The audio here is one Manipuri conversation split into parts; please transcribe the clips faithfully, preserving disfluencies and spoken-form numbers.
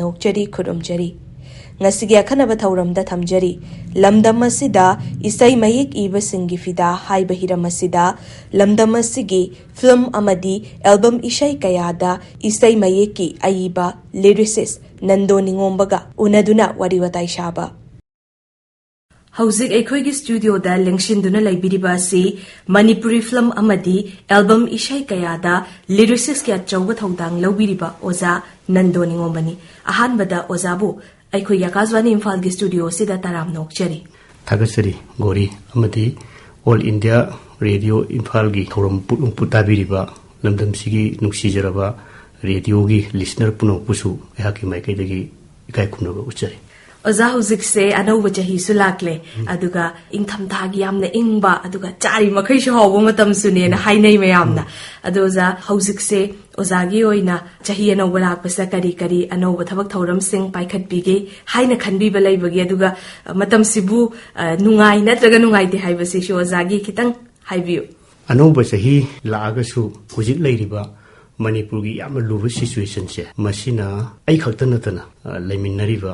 ꯅꯣꯛꯆꯔꯤ, ꯈꯨꯔꯨꯝꯖꯔꯤ꯫ ꯉꯁꯤꯒꯤ ꯑꯈꯟꯅꯕ ꯊꯧꯔꯝꯗ ꯊꯝꯖꯔꯤ꯫ ꯂꯝꯗꯝ ꯑꯁꯤꯗ ꯏꯁꯩ ꯃꯌꯦꯛ ꯏꯕꯁꯤꯡꯒꯤ ꯐꯤꯗꯥ ꯍꯥꯏꯕ ꯍꯤꯔꯝ ꯑꯁꯤꯗ ꯂꯝꯗꯝ ꯑꯁꯤꯒꯤ ꯐꯤꯂꯝ ꯑꯃꯗꯤ ꯑꯦꯜꯕꯝ ꯏꯁꯩ ꯀꯌꯥꯗ ꯏꯁꯩ ꯃꯌꯦꯛꯀꯤ ꯑꯏꯕ ꯂꯤꯔꯤꯁꯤꯁ ꯅꯟꯗꯣ ꯅꯤꯉꯣꯝꯕꯒ ꯎꯅꯗꯨꯅ ꯋꯥꯔꯤ ꯋꯥꯇꯥꯏ ꯁꯥꯕ꯫ ꯍꯧꯖꯤꯛ ꯑꯩꯈꯣꯏꯒꯤ ꯁ꯭ꯇꯨꯗꯤꯑꯣꯗ ꯂꯦꯡꯁꯤꯟꯗꯨꯅ ꯂꯩꯕꯤꯔꯤꯕ ꯑꯁꯤ ꯃꯅꯤꯄꯨꯔꯤ ꯐꯤꯂꯝ ꯑꯃꯗꯤ ꯑꯦꯜꯕꯝ ꯏꯁꯩ ꯀꯌꯥꯗ ꯂꯤꯔꯤꯁꯤꯁꯀꯤ ꯑꯆꯧꯕ ꯊꯧꯗꯥꯡ ꯂꯧꯕꯤꯔꯤꯕ ꯑꯣꯖꯥ ꯅꯟꯗꯣ ꯅꯤꯉꯣꯝꯕꯅꯤ꯫ ꯑꯍꯥꯟꯕꯗ ꯑꯣꯖꯥꯕꯨ ꯑꯩꯈꯣꯏꯒꯤ ꯑꯀꯥꯁꯕꯥꯅꯤ ꯏꯝꯐꯥꯜꯒꯤ ꯁ꯭ꯇꯨꯗꯤꯑꯣ ꯑꯁꯤꯗ ꯇꯔꯥꯝꯅ ꯑꯣꯛꯆꯔꯤ꯫ ꯊꯥꯒꯠꯆꯔꯤ ꯒꯣꯔꯤ ꯑꯃꯗꯤ ꯑꯣꯜ ꯏꯟꯗꯤꯌꯥ ꯔꯦꯗꯤꯑꯣ ꯏꯝꯐꯥꯜꯒꯤ ꯊꯧꯔꯝ ꯄꯨꯝꯅꯃꯛ ꯄꯨ ꯇꯥꯕꯤꯔꯤꯕ ꯂꯝꯗꯝꯁꯤꯒꯤ ꯅꯨꯡꯁꯤꯖꯔꯕ ꯔꯦꯗꯤꯑꯣꯒꯤ ꯂꯤꯁꯅꯔ ꯄꯨꯝꯅꯃꯛꯄꯨꯁꯨ ꯑꯩꯍꯥꯛꯀꯤ ꯃꯥꯏꯀꯩꯗꯒꯤ ꯏꯀꯥꯏ ꯈꯨꯝꯅꯕ ꯎꯠꯆꯔꯤ꯫ ꯑꯣꯖꯥ, ꯍꯧꯖꯤꯛꯁꯦ ꯑꯅꯧꯕ ꯆꯍꯤꯁꯨ ꯂꯥꯛꯂꯦ, ꯑꯗꯨꯒ ꯏꯪꯊꯝꯊꯥꯒꯤ ꯌꯥꯝꯅ ꯏꯪꯕ, ꯑꯗꯨꯒ ꯆꯥꯔꯤ ꯃꯈꯩꯁꯨ ꯍꯥꯎꯕ ꯃꯇꯝꯁꯨꯅꯦꯅ ꯍꯥꯏꯅꯩ ꯃꯌꯥꯝꯅ꯫ ꯑꯗꯣ ꯑꯣꯖꯥ, ꯍꯧꯖꯤꯛꯁꯦ ꯑꯣꯖꯥꯒꯤ ꯑꯣꯏꯅ ꯆꯍꯤ ꯑꯅꯧꯕ ꯂꯥꯛꯄꯁꯤꯗ ꯀꯔꯤ ꯀꯔꯤ ꯑꯅꯧꯕ ꯊꯕꯛ ꯊꯧꯔꯝꯁꯤꯡ ꯄꯥꯏꯈꯠꯄꯤꯒꯦ ꯍꯥꯏꯅ ꯈꯟꯕꯤꯕ ꯂꯩꯕꯒꯦ? ꯑꯗꯨꯒ, ꯑ, ꯃꯇꯝꯁꯤꯕꯨ, ꯑ, ꯅꯨꯡꯉꯥꯏ ꯅꯠꯇ꯭ꯔꯒ ꯅꯨꯡꯉꯥꯏꯇꯦ ꯍꯥꯏꯕꯁꯤꯁꯨ ꯑꯣꯖꯥꯒꯤ ꯈꯤꯇꯪ ꯍꯥꯏꯕꯤꯌꯨ꯫ ꯑꯅꯧꯕ ꯆꯍꯤ ꯂꯥꯛꯑꯒꯁꯨ ꯍꯧꯖꯤꯛ ꯂꯩꯔꯤꯕ ꯃꯅꯤꯄꯨꯔꯒꯤ ꯌꯥꯝꯅ ꯂꯨꯕ ꯁꯤꯆꯨꯋꯦꯁꯟꯁꯦ, ꯃꯁꯤꯅ ꯑꯩ ꯈꯛꯇ ꯅꯠꯇꯅ, ꯑ, ꯂꯩꯃꯤꯟꯅꯔꯤꯕ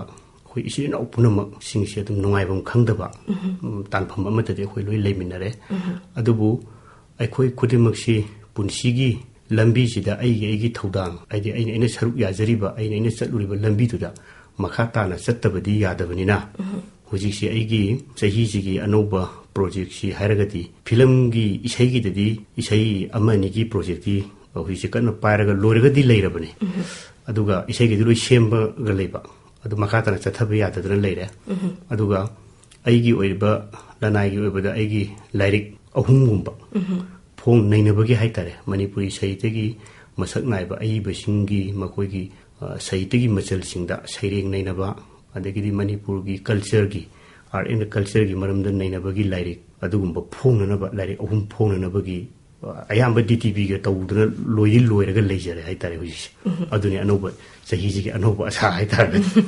ꯑꯩꯈꯣꯏ ꯏꯆꯤꯜ ꯏꯅꯥꯎ ꯄꯨꯝꯅꯃꯛꯁꯤꯡꯁꯦ ꯑꯗꯨꯝ ꯅꯨꯡꯉꯥꯏꯐꯝ ꯈꯪꯗꯕ, ꯎꯝ, ꯇꯥꯟꯐꯝ ꯑꯃꯠꯇꯗꯤ ꯑꯩꯈꯣꯏ ꯂꯣꯏ ꯂꯩꯃꯤꯟꯅꯔꯦ꯫ ꯑꯗꯨꯕꯨ ꯑꯩꯈꯣꯏ ꯈꯨꯗꯤꯡꯃꯛꯁꯤ ꯄꯨꯟꯁꯤꯒꯤ ꯂꯝꯕꯤꯁꯤꯗ ꯑꯩꯒꯤ, ꯑꯩꯒꯤ ꯊꯧꯗꯥꯡ, ꯍꯥꯏꯗꯤ ꯑꯩꯅ, ꯑꯩꯅ ꯁꯔꯨꯛ ꯌꯥꯖꯔꯤꯕ, ꯑꯩꯅ, ꯑꯩꯅ ꯆꯠꯂꯨꯔꯤꯕ ꯂꯝꯕꯤꯗꯨꯗ ꯃꯈꯥ ꯇꯥꯅ ꯆꯠꯇꯕꯗꯤ ꯌꯥꯗꯕꯅꯤꯅ, ꯍꯧꯖꯤꯛꯁꯤ ꯑꯩꯒꯤ ꯆꯍꯤꯁꯤꯒꯤ ꯑꯅꯧꯕ ꯄ꯭ꯔꯣꯖꯦꯛꯁꯤ ꯍꯥꯏꯔꯒꯗꯤ, ꯐꯤꯂꯝꯒꯤ ꯏꯁꯩꯒꯤꯗꯗꯤ ꯏꯁꯩ ꯑꯃ ꯑꯅꯤꯒꯤ ꯄ꯭ꯔꯣꯖꯦꯛꯇꯤ ꯍꯧꯖꯤꯛꯁꯦ ꯀꯟꯅ ꯄꯥꯏꯔꯒ ꯂꯣꯏꯔꯒꯗꯤ ꯂꯩꯔꯕꯅꯦ꯫ ꯑꯗꯨꯒ ꯏꯁꯩꯒꯤꯗꯤ ꯂꯣꯏ ꯁꯦꯝꯕꯒ ꯂꯩꯕ, ꯑꯗꯨ ꯃꯈꯥ ꯇꯥꯅ ꯆꯠꯊꯕ ꯌꯥꯗꯗꯅ ꯂꯩꯔꯦ꯫ ꯑꯗꯨꯒ ꯑꯩꯒꯤ ꯑꯣꯏꯕ, ꯂꯅꯥꯏꯒꯤ ꯑꯣꯏꯕꯗ ꯑꯩꯒꯤ ꯂꯥꯏꯔꯤꯛ ꯑꯍꯨꯝꯒꯨꯝꯕ ꯐꯣꯡ ꯅꯩꯅꯕꯒꯤ ꯍꯥꯏꯇꯥꯔꯦ, ꯃꯅꯤꯄꯨꯔꯤ ꯁꯥꯍꯤꯇ꯭ꯌꯒꯤ ꯃꯁꯛ ꯅꯥꯏꯕ ꯑꯏꯕꯁꯤꯡꯒꯤ ꯃꯈꯣꯏꯒꯤ, ꯑ, ꯁꯥꯍꯤꯇ꯭ꯌꯒꯤ ꯃꯆꯜꯁꯤꯡꯗ ꯁꯩꯔꯦꯡ ꯅꯩꯅꯕ, ꯑꯗꯒꯤꯗꯤ ꯃꯅꯤꯄꯨꯔꯒꯤ ꯀꯜꯆꯔꯒꯤ, ꯑꯥꯔꯠ ꯑꯦꯟ ꯀꯜꯆꯔꯒꯤ ꯃꯔꯝꯗ ꯅꯩꯅꯕꯒꯤ ꯂꯥꯏꯔꯤꯛ ꯑꯗꯨꯒꯨꯝꯕ ꯐꯣꯡꯅꯅꯕ, ꯂꯥꯏꯔꯤꯛ ꯑꯍꯨꯝ ꯐꯣꯡꯅꯅꯕꯒꯤ, ꯑ, ꯑꯌꯥꯝꯕ ꯗꯤ ꯇꯤ ꯚꯤꯒ ꯇꯧꯗꯨꯅ ꯂꯣꯏꯗꯤ ꯂꯣꯏꯔꯒ ꯂꯩꯖꯔꯦ ꯍꯥꯏꯇꯥꯔꯦ ꯍꯧꯖꯤꯛꯁꯦ꯫ ꯑꯗꯨꯅꯤ ꯑꯅꯧꯕ ꯆꯍꯤꯁꯤꯒꯤ ꯑꯅꯧꯕ ꯑꯁꯥ ꯍꯥꯏꯇꯥꯔꯒꯗꯤ꯫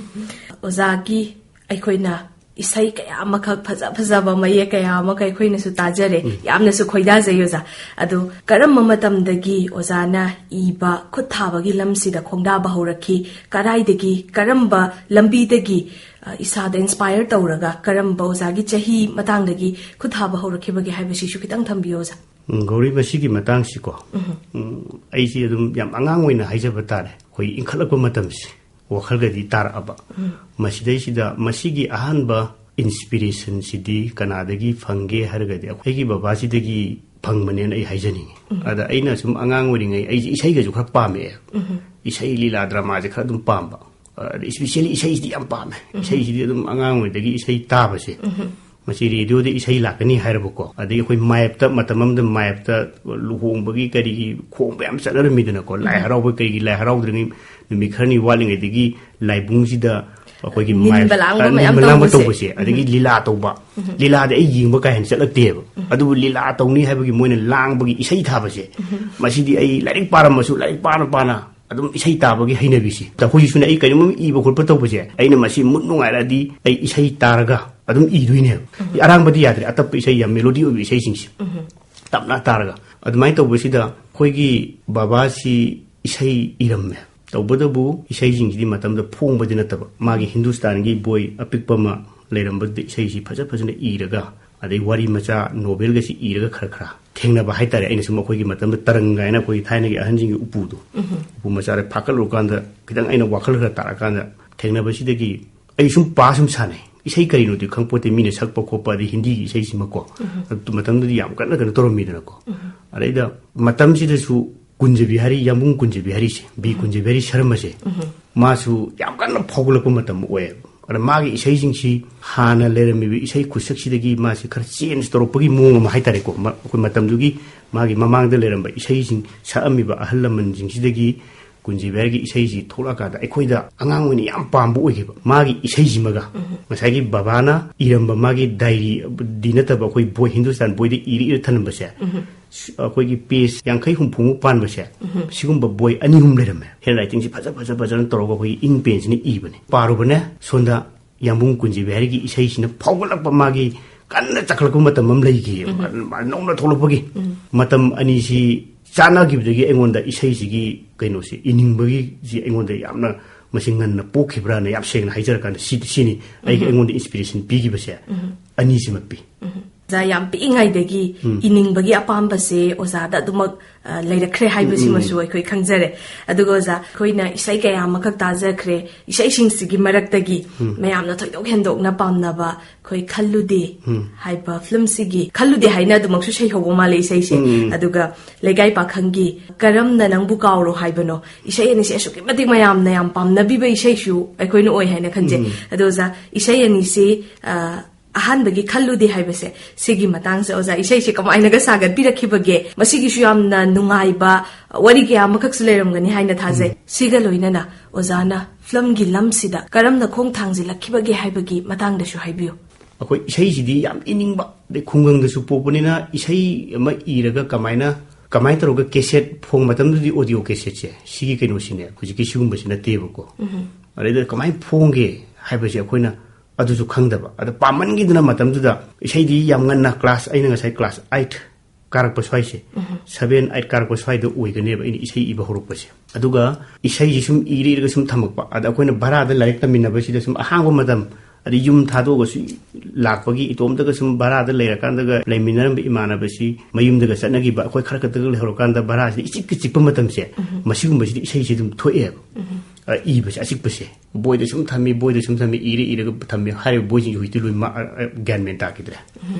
ꯑꯣꯖꯥꯒꯤ ꯑꯩꯈꯣꯏꯅ ꯏꯁꯩ ꯀꯌꯥ ꯑꯃꯈꯛ, ꯐꯖ ꯐꯖꯕ ꯃꯌꯦꯛ ꯀꯌꯥ ꯑꯃꯈꯛ ꯑꯩꯈꯣꯏꯅꯁꯨ ꯇꯥꯖꯔꯦ꯫ ꯌꯥꯝꯅꯁꯨ ꯈꯣꯏꯗꯥꯖꯩ ꯑꯣꯖꯥ꯫ ꯑꯗꯣ ꯀꯔꯝꯕ ꯃꯇꯝꯗꯒꯤ ꯑꯣꯖꯥꯅ ꯏꯕ, ꯈꯨꯠ ꯊꯥꯕꯒꯤ ꯂꯝꯁꯤꯗ ꯈꯣꯡꯗꯥꯕ ꯍꯧꯔꯛꯈꯤ? ꯀꯔꯥꯏꯗꯒꯤ, ꯀꯔꯝꯕ ꯂꯝꯕꯤꯗꯒꯤ, ꯑ, ꯏꯁꯥꯗ inspire ꯇꯧꯔꯒ, ꯀꯔꯝꯕ ꯑꯣꯖꯥꯒꯤ ꯆꯍꯤ ꯃꯇꯥꯡꯗꯒꯤ ꯈꯨꯠ ꯊꯥꯕ ꯍꯧꯔꯛꯈꯤꯕꯒꯦ ꯍꯥꯏꯕꯁꯤꯁꯨ ꯈꯤꯇꯪ ꯊꯝꯕꯤꯌꯨ ꯑꯣꯖꯥ꯫ ꯎꯝ, ꯒꯧꯔꯤ, ꯃꯁꯤꯒꯤ ꯃꯇꯥꯡꯁꯤꯀꯣ, ꯎꯝ, ꯑꯩꯁꯤ ꯑꯗꯨꯝ ꯌꯥꯝ ꯑꯉꯥꯡ ꯑꯣꯏꯅ ꯍꯥꯏꯖꯕ ꯇꯥꯔꯦ, ꯑꯩꯈꯣꯏ ꯏꯟꯈꯠꯂꯛꯄ ꯃꯇꯝꯁꯤ ꯋꯥꯈꯜꯒꯗꯤ ꯇꯥꯔꯛꯑꯕ꯫ ꯃꯁꯤꯗꯩꯁꯤꯗ ꯃꯁꯤꯒꯤ ꯑꯍꯥꯟꯕ inspirationꯁꯤꯗꯤ ꯀꯅꯥꯗꯒꯤ ꯐꯪꯒꯦ ꯍꯥꯏꯔꯒꯗꯤ, ꯑꯩꯈꯣꯏꯒꯤ ꯕꯕꯥꯁꯤꯗꯒꯤ ꯐꯪꯕꯅꯦꯅ ꯑꯩ ꯍꯥꯏꯖꯅꯤꯡꯉꯤ꯫ ꯑꯗ ꯑꯩꯅ ꯁꯨꯝ ꯑꯉꯥꯡ ꯑꯣꯏꯔꯤꯉꯩ ꯑꯩꯁꯦ ꯏꯁꯩꯒꯁꯨ ꯈꯔ ꯄꯥꯝꯃꯛꯑꯦ꯫ ꯏꯁꯩ, ꯂꯤꯂꯥ, dramaꯁꯦ ꯈꯔ ꯑꯗꯨꯝ ꯄꯥꯝꯕ꯫ ꯑꯗ especially ꯏꯁꯩꯁꯤꯗꯤ ꯌꯥꯝ ꯄꯥꯝꯃꯦ꯫ ꯏꯁꯩꯁꯤꯗꯤ ꯑꯗꯨꯝ ꯑꯉꯥꯡ ꯑꯣꯏꯗꯒꯤ ꯏꯁꯩ ꯇꯥꯕꯁꯦ꯫ ꯃꯁꯤ radioꯗ ꯏꯁꯩ ꯂꯥꯛꯀꯅꯤ ꯍꯥꯏꯔꯕꯀꯣ, ꯑꯗꯒꯤ ꯑꯩꯈꯣꯏ ꯃꯥꯏꯞꯇ, ꯃꯇꯝ ꯑꯃꯗ ꯃꯥꯏꯞꯇ ꯂꯨꯍꯣꯡꯕꯒꯤ ꯀꯔꯤꯒꯤ ꯈꯣꯡꯕ ꯌꯥꯝ ꯆꯠꯅꯔꯝꯃꯤꯗꯅꯀꯣ, ꯂꯥꯏ ꯍꯔꯥꯎꯕ ꯀꯩꯒꯤ, ꯂꯥꯏ ꯍꯔꯥꯎꯗ꯭ꯔꯤꯉꯩ ꯅꯨꯃꯤꯠ ꯈꯔꯅꯤ ꯋꯥꯠꯂꯤꯉꯩꯗꯒꯤ ꯂꯥꯏꯕꯨꯡꯁꯤꯗ ꯑꯩꯈꯣꯏꯒꯤ ꯅꯤꯟꯕ ꯃꯥꯏꯞ-, ꯂꯥꯡꯕ ꯑ, ꯃꯌꯥꯝ ꯅꯤꯟꯕ ꯂꯥꯡꯕ ꯇꯧꯕꯁꯦ꯫ ꯇꯧꯕꯁꯦ, ꯑꯗꯒꯤ ꯂꯤꯂꯥ ꯇꯧꯕ꯫ ꯂꯤꯂꯥꯗꯤ ꯑꯩ ꯌꯦꯡꯕ ꯀꯥ ꯍꯦꯟꯅ ꯆꯠꯂꯛꯇꯦꯕ꯫ ꯑꯗꯨꯕꯨ ꯂꯤꯂꯥ ꯇꯧꯅꯤ ꯍꯥꯏꯕꯒꯤ ꯃꯣꯏꯅ ꯂꯥꯡꯕꯒꯤ ꯏꯁꯩ ꯊꯥꯕꯁꯦ, ꯃꯁꯤꯗꯤ ꯑꯩ ꯂꯥꯏꯔꯤꯛ ꯄꯥꯔꯝꯃꯁꯨ, ꯂꯥꯏꯔꯤꯛ ꯄꯥꯅ ꯄꯥꯅ ꯑꯗꯨꯝ ꯏꯁꯩ ꯇꯥꯕꯒꯤ ꯍꯩꯅꯕꯤꯁꯦ꯫ ꯑꯗ ꯍꯧꯖꯤꯛꯁꯨꯅꯦ, ꯑꯩ ꯀꯔꯤꯒꯨꯝꯕ ꯏꯕ ꯈꯣꯠꯄ ꯇꯧꯕꯁꯦ, ꯑꯩꯅ ꯃꯁꯤ mood ꯅꯨꯡꯉꯥꯏꯔꯛꯑꯗꯤ ꯑꯩ ꯏꯁꯩ ꯇꯥꯔꯒ ꯑꯗꯨꯝ ꯏꯗꯣꯏꯅꯦꯕ꯫ ꯑꯔꯥꯡꯕꯗꯤ ꯌꯥꯗ꯭ꯔꯦ, ꯑꯇꯞꯄ ꯏꯁꯩ, ꯌꯥꯝ melody ꯑꯣꯏꯕ ꯏꯁꯩꯁꯤꯡꯁꯦ ꯇꯞꯅ ꯇꯥꯔꯒ꯫ ꯑꯗꯨꯃꯥꯏꯅ ꯇꯧꯕꯁꯤꯗ ꯑꯩꯈꯣꯏꯒꯤ ꯕꯕꯥꯁꯤ ꯏꯁꯩ ꯏꯔꯝꯃꯦ꯫ ꯇꯧꯕꯇꯕꯨ ꯏꯁꯩꯁꯤꯡꯁꯤꯗꯤ ꯃꯇꯝꯗ ꯐꯣꯡꯕꯗꯤ ꯅꯠꯇꯕ, ꯃꯥꯒꯤ ꯍꯤꯟꯗꯨꯁꯇꯥꯟꯒꯤ ꯕꯣꯏ ꯑꯄꯤꯛꯄ ꯑꯃ ꯂꯩꯔꯝꯕꯗꯨꯗ ꯏꯁꯩꯁꯤ ꯐꯖ ꯐꯖꯅ ꯏꯔꯒ, ꯑꯗꯩ ꯋꯥꯔꯤ ꯃꯆꯥ, novelꯒꯁꯤ ꯏꯔꯒ ꯈꯔ ꯈꯔ ꯊꯦꯡꯅꯕ ꯍꯥꯏꯇꯥꯔꯦ꯫ ꯑꯩꯅ ꯁꯨꯝ ꯑꯩꯈꯣꯏꯒꯤ ꯃꯇꯝꯗ ꯇꯔꯪ ꯀꯥꯏꯅ ꯑꯩꯈꯣꯏꯒꯤ ꯊꯥꯏꯅꯒꯤ ꯑꯍꯟꯁꯤꯡꯒꯤ ꯎꯄꯨꯗꯣ, ꯎꯄꯨ ꯃꯆꯥꯗ ꯐꯥꯀꯠꯂꯨꯔꯀꯥꯟꯗ ꯈꯤꯇꯪ ꯑꯩꯅ ꯋꯥꯈꯜ ꯈꯔ ꯇꯥꯔꯀꯥꯟꯗ ꯊꯦꯡꯅꯕꯁꯤꯗꯒꯤ ꯑꯩ ꯁꯨꯝ ꯄꯥ ꯁꯨꯝ ꯁꯥꯟꯅꯩ꯫ ꯏꯁꯩ ꯀꯔꯤꯅꯣꯗꯤ ꯈꯪꯄꯣꯠꯇꯦ, ꯃꯤꯅ ꯁꯛꯄ ꯈꯣꯠꯄ ꯑꯗꯩ ꯍꯤꯟꯗꯤꯒꯤ ꯏꯁꯩꯁꯤꯃꯀꯣ꯫ ꯑꯗꯨ ꯃꯇꯝꯗꯨꯗꯤ ꯌꯥꯝ ꯀꯟꯅ ꯀꯩꯅꯣ ꯇꯧꯔꯝꯃꯤꯗꯅꯀꯣ꯫ ꯑꯗꯩꯗ ꯃꯇꯝꯁꯤꯗꯁꯨ ꯀꯨꯟꯖ ꯕꯤꯍꯥꯔꯤ, ꯌꯥꯝꯕꯨꯡ ꯀꯨꯟꯖ ꯕꯤꯍꯥꯔꯤꯁꯦ, ꯕꯤ ꯀꯨꯟꯖ ꯕꯤꯍꯥꯔꯤ ꯁꯔꯃꯁꯦ, ꯃꯥꯁꯨ ꯌꯥꯝ ꯀꯟꯅ ꯐꯥꯎꯒꯠꯂꯛꯄ ꯃꯇꯝ ꯑꯣꯏꯌꯦꯕ꯫ ꯑꯗ ꯃꯥꯒꯤ ꯏꯁꯩꯁꯤꯡꯁꯤ ꯍꯥꯟꯅ ꯂꯩꯔꯝꯃꯤꯕ ꯏꯁꯩ ꯈꯨꯠꯁꯛꯁꯤꯗꯒꯤ ꯃꯥꯁꯤ ꯈꯔ change ꯇꯧꯔꯛꯄꯒꯤ ꯃꯑꯣꯡ ꯑꯃ ꯍꯥꯏꯇꯥꯔꯦꯀꯣ꯫ ꯃ-, ꯑꯩꯈꯣꯏ ꯃꯇꯝꯗꯨꯒꯤ ꯃꯥꯒꯤ ꯃꯃꯥꯡꯗ ꯂꯩꯔꯝꯕ ꯏꯁꯩꯁꯤꯡ ꯁꯛꯑꯝꯃꯤꯕ ꯑꯍꯜ ꯂꯃꯟꯁꯤꯡꯁꯤꯗꯒꯤ ꯀꯨꯟꯖ ꯕꯤꯍꯥꯔꯤꯒꯤ ꯏꯁꯩꯁꯤ ꯊꯣꯛꯂꯛꯑꯀꯥꯟꯗ ꯑꯩꯈꯣꯏꯗ ꯑꯉꯥꯡ ꯑꯣꯏꯅ ꯌꯥꯝ ꯄꯥꯝꯕ ꯑꯣꯏꯈꯤꯕ꯫ ꯃꯥꯒꯤ ꯏꯁꯩꯁꯤꯃꯒ ꯉꯁꯥꯏꯒꯤ ꯕꯕꯥꯅ ꯏꯔꯝꯕ ꯃꯥꯒꯤ diaryꯗꯤ ꯅꯠꯇꯕ, ꯑꯩꯈꯣꯏ ꯕꯣꯏ, ꯍꯤꯟꯗꯨꯁꯇꯥꯟ ꯕꯣꯏꯗ ꯏꯔ ꯏꯔ ꯊꯅꯝꯕꯁꯦ, ꯁ-, ꯑꯩꯈꯣꯏꯒꯤ page ꯌꯥꯡꯈꯩ ꯍꯨꯝꯐꯨꯃꯨꯛ ꯄꯥꯟꯕꯁꯦ, ꯁꯤꯒꯨꯝꯕ ꯕꯣꯏ ꯑꯅꯤ ꯑꯍꯨꯝ ꯂꯩꯔꯝꯃꯦ꯫ Handwritingꯁꯤ ꯐꯖ ꯐꯖ ꯐꯖꯅ ꯇꯧꯔꯒ ꯑꯩꯈꯣꯏꯒꯤ ink penꯁꯤꯅ ꯏꯕꯅꯦ꯫ ꯄꯥꯔꯨꯕꯅꯦ, ꯁꯣꯝꯗ ꯌꯥꯝꯕꯨꯡ ꯀꯨꯟꯖꯕꯤ ꯍꯥꯏꯔꯒꯤ ꯏꯁꯩꯁꯤꯅ ꯐꯥꯎꯒꯠꯂꯛꯄ, ꯃꯥꯒꯤ ꯀꯟꯅ ꯆꯥꯈꯠꯂꯛꯄ ꯃꯇꯝ ꯑꯃ ꯂꯩꯈꯤꯌꯦꯕ꯫ ꯃꯥ ꯅꯧꯅ ꯊꯣꯛꯂꯛꯄꯒꯤ ꯃꯇꯝ ꯑꯅꯤꯁꯤ ꯆꯥꯟꯅꯈꯤꯕꯗꯒꯤ ꯑꯩꯉꯣꯟꯗ ꯏꯁꯩꯁꯤꯒꯤ ꯀꯩꯅꯣꯁꯦ, ꯏꯅꯤꯡꯕꯒꯤꯁꯤ ꯑꯩꯉꯣꯟꯗ ꯌꯥꯝꯅ ꯃꯁꯤ ꯉꯟꯅ ꯄꯣꯛꯈꯤꯕ꯭ꯔꯥꯅ, ꯌꯥꯝ ꯁꯦꯡꯅ ꯍꯥꯏꯖꯔꯀꯥꯟꯗ ꯁꯤ, ꯁꯤꯅꯤ ꯑꯩꯒꯤ, ꯑꯩꯉꯣꯟꯗ ꯏꯟꯁꯄꯤꯔꯦꯁꯟ ꯄꯤꯈꯤꯕꯁꯦ꯫ ꯑꯅꯤꯁꯤꯃꯛ ꯄꯤ꯫ ꯑꯣꯖꯥ, ꯌꯥꯝ ꯄꯤꯛꯏꯉꯩꯗꯒꯤ ꯏꯅꯤꯡꯕꯒꯤ ꯑꯄꯥꯝꯕꯁꯦ ꯑꯣꯖꯥꯗ ꯑꯗꯨꯃꯛ ꯑ, ꯂꯩꯔꯛꯈ꯭ꯔꯦ ꯍꯥꯏꯕꯁꯤꯃꯁꯨ ꯑꯩꯈꯣꯏ ꯈꯪꯖꯔꯦ꯫ ꯑꯗꯨꯒ ꯑꯣꯖꯥ, ꯑꯩꯈꯣꯏꯅ ꯏꯁꯩ ꯀꯌꯥ ꯑꯃꯈꯛ ꯇꯥꯖꯈ꯭ꯔꯦ꯫ ꯏꯁꯩꯁꯤꯡꯁꯤꯒꯤ ꯃꯔꯛꯇꯒꯤ ꯃꯌꯥꯝꯅ ꯊꯣꯏꯗꯣꯛ ꯍꯦꯟꯗꯣꯛꯅ ꯄꯥꯝꯅꯕ ꯑꯩꯈꯣꯏ ꯈꯜꯂꯨꯗꯦ ꯍꯥꯏꯕ ꯐꯤꯂꯝꯁꯤꯒꯤ, ꯈꯜꯂꯨꯗꯦ ꯍꯥꯏꯅ ꯑꯗꯨꯃꯛꯁꯨ ꯁꯩꯍꯧꯕ ꯃꯥꯜꯂꯦ ꯏꯁꯩꯁꯦ꯫ ꯑꯗꯨꯒ ꯂꯩꯀꯥꯏ ꯄꯥꯈꯪꯒꯤ ꯀꯔꯝꯅ ꯅꯪꯕꯨ ꯀꯥꯎꯔꯣ ꯍꯥꯏꯕꯅꯣ, ꯏꯁꯩ ꯑꯅꯤꯁꯦ ꯑꯁꯨꯛꯀꯤ ꯃꯇꯤꯛ ꯃꯌꯥꯝꯅ ꯌꯥꯝ ꯄꯥꯝꯅꯕꯤꯕ ꯏꯁꯩꯁꯨ ꯑꯩꯈꯣꯏꯅ ꯑꯣꯏ ꯍꯥꯏꯅ ꯈꯟꯖꯩ꯫ ꯑꯗꯣ ꯑꯣꯖꯥ, ꯏꯁꯩ ꯑꯅꯤꯁꯤ, ꯑ, ꯑꯍꯥꯟꯕꯒꯤ ꯈꯜꯂꯨꯗꯦ ꯍꯥꯏꯕꯁꯦ, ꯁꯤꯒꯤ ꯃꯇꯥꯡꯁꯦ ꯑꯣꯖꯥ, ꯏꯁꯩꯁꯦ ꯀꯃꯥꯏꯅꯒ ꯁꯥꯒꯠꯄꯤꯔꯛꯈꯤꯕꯒꯦ? ꯃꯁꯤꯒꯤꯁꯨ ꯌꯥꯝꯅ ꯅꯨꯡꯉꯥꯏꯕ ꯋꯥꯔꯤ ꯀꯌꯥ ꯑꯃꯈꯛꯁꯨ ꯂꯩꯔꯝꯒꯅꯤ ꯍꯥꯏꯅ ꯊꯥꯖꯩ꯫ ꯁꯤꯒ ꯂꯣꯏꯅꯅ ꯑꯣꯖꯥꯅ ꯐꯤꯂꯝꯒꯤ ꯂꯝꯁꯤꯗ ꯀꯔꯝꯅ ꯈꯣꯡ ꯊꯥꯡꯖꯤꯜꯂꯛꯈꯤꯕꯒꯦ ꯍꯥꯏꯕꯒꯤ ꯃꯇꯥꯡꯗꯁꯨ ꯍꯥꯏꯕꯤꯌꯨ꯫ ꯑꯩꯈꯣꯏ ꯏꯁꯩꯁꯤꯗꯤ ꯌꯥꯝ ꯏꯅꯤꯡꯕ, ꯑꯗꯩ ꯈꯨꯡꯒꯪꯗꯁꯨ ꯄꯣꯛꯄꯅꯤꯅ ꯏꯁꯩ ꯑꯃ ꯏꯔꯒ ꯀꯃꯥꯏꯅ, ꯀꯃꯥꯏꯅ ꯇꯧꯔꯒ ꯀꯦꯁꯦꯠ ꯐꯣꯡ ꯃꯇꯝꯗꯨꯗꯤ ꯑꯣꯗꯤꯑꯣ ꯀꯦꯁꯦꯠꯁꯦ, ꯁꯤꯒꯤ ꯀꯩꯅꯣꯁꯤꯅꯦ, ꯍꯧꯖꯤꯛꯀꯤ ꯁꯤꯒꯨꯝꯕꯁꯤ ꯅꯠꯇꯦꯕꯀꯣ꯫ ꯑꯗꯩꯗ ꯀꯃꯥꯏꯅ ꯐꯣꯡꯒꯦ ꯍꯥꯏꯕꯁꯦ ꯑꯩꯈꯣꯏꯅ ꯑꯗꯨꯁꯨ ꯈꯪꯗꯕ꯫ ꯑꯗ ꯄꯥꯝꯃꯟꯈꯤꯗꯅ ꯃꯇꯝꯗꯨꯗ ꯏꯁꯩꯗꯤ ꯌꯥꯝ ꯉꯟꯅ, ꯀ꯭ꯂꯥꯁ, ꯑꯩꯅ ꯉꯁꯥꯏ ꯀ꯭ꯂꯥꯁ ꯑꯥꯏꯠ ꯀꯥꯔꯛꯄ ꯁ꯭ꯋꯥꯏꯁꯦ, ꯁꯚꯦꯟ, ꯑꯥꯏꯠ ꯀꯥꯔꯛꯄ ꯁ꯭ꯋꯥꯏꯗ ꯑꯣꯏꯒꯅꯦꯕ ꯑꯩꯅ ꯏꯁꯩ ꯏꯕ ꯍꯧꯔꯛꯄꯁꯦ꯫ ꯑꯗꯨꯒ ꯏꯁꯩꯁꯤ ꯁꯨꯝ ꯏꯔ ꯏꯔꯒ ꯁꯨꯝ ꯊꯝꯃꯛꯄ꯫ ꯑꯗ ꯑꯩꯈꯣꯏꯅ ꯚꯔꯥꯗ ꯂꯥꯏꯔꯤꯛ ꯇꯝꯃꯤꯟꯅꯕꯁꯤꯗ ꯁꯨꯝ ꯑꯍꯥꯡꯕ ꯃꯇꯝ, ꯑꯗꯩ ꯌꯨꯝ ꯊꯥꯗꯣꯛꯑꯒꯁꯨ ꯂꯥꯛꯄꯒꯤ, ꯏꯇꯣꯝꯇꯒ ꯁꯨꯝ ꯚꯔꯥꯗ ꯂꯩꯔꯀꯥꯟꯗꯒ ꯂꯩꯃꯤꯟꯅꯔꯝꯕ ꯏꯃꯥꯟꯅꯕꯁꯤ ꯃꯌꯨꯝꯗꯒ ꯆꯠꯅꯈꯤꯕ, ꯑꯩꯈꯣꯏ ꯈꯔ ꯈꯛꯇꯒ ꯂꯩꯍꯧꯔꯀꯥꯟꯗ ꯚꯔꯥꯁꯤꯗ ꯏꯆꯤꯛꯀ ꯆꯤꯛꯄ ꯃꯇꯝꯁꯦ, ꯃꯁꯤꯒꯨꯝꯕꯁꯤꯗ ꯏꯁꯩꯁꯦ ꯑꯗꯨꯝ ꯊꯣꯛꯑꯦꯕ꯫ ꯑ, ꯏꯕꯁꯦ, ꯑꯆꯤꯛꯄꯁꯦ꯫ ꯕꯣꯏꯗ ꯁꯨꯝ ꯊꯝꯃꯤ, ꯕꯣꯏꯗ ꯁꯨꯝ ꯊꯝꯃꯤ, ꯏꯔ ꯏꯔꯒ ꯊꯝꯃꯤ꯫ ꯍꯥꯏꯔꯤꯕ ꯕꯣꯏꯁꯤꯡꯁꯦ ꯍꯧꯖꯤꯛꯇꯤ ꯂꯣꯏ ꯃꯥ-, ꯑ, ꯑ, ꯒ꯭ꯌꯥꯟ ꯃꯦꯟ ꯇꯥꯈꯤꯗ꯭ꯔꯦ꯫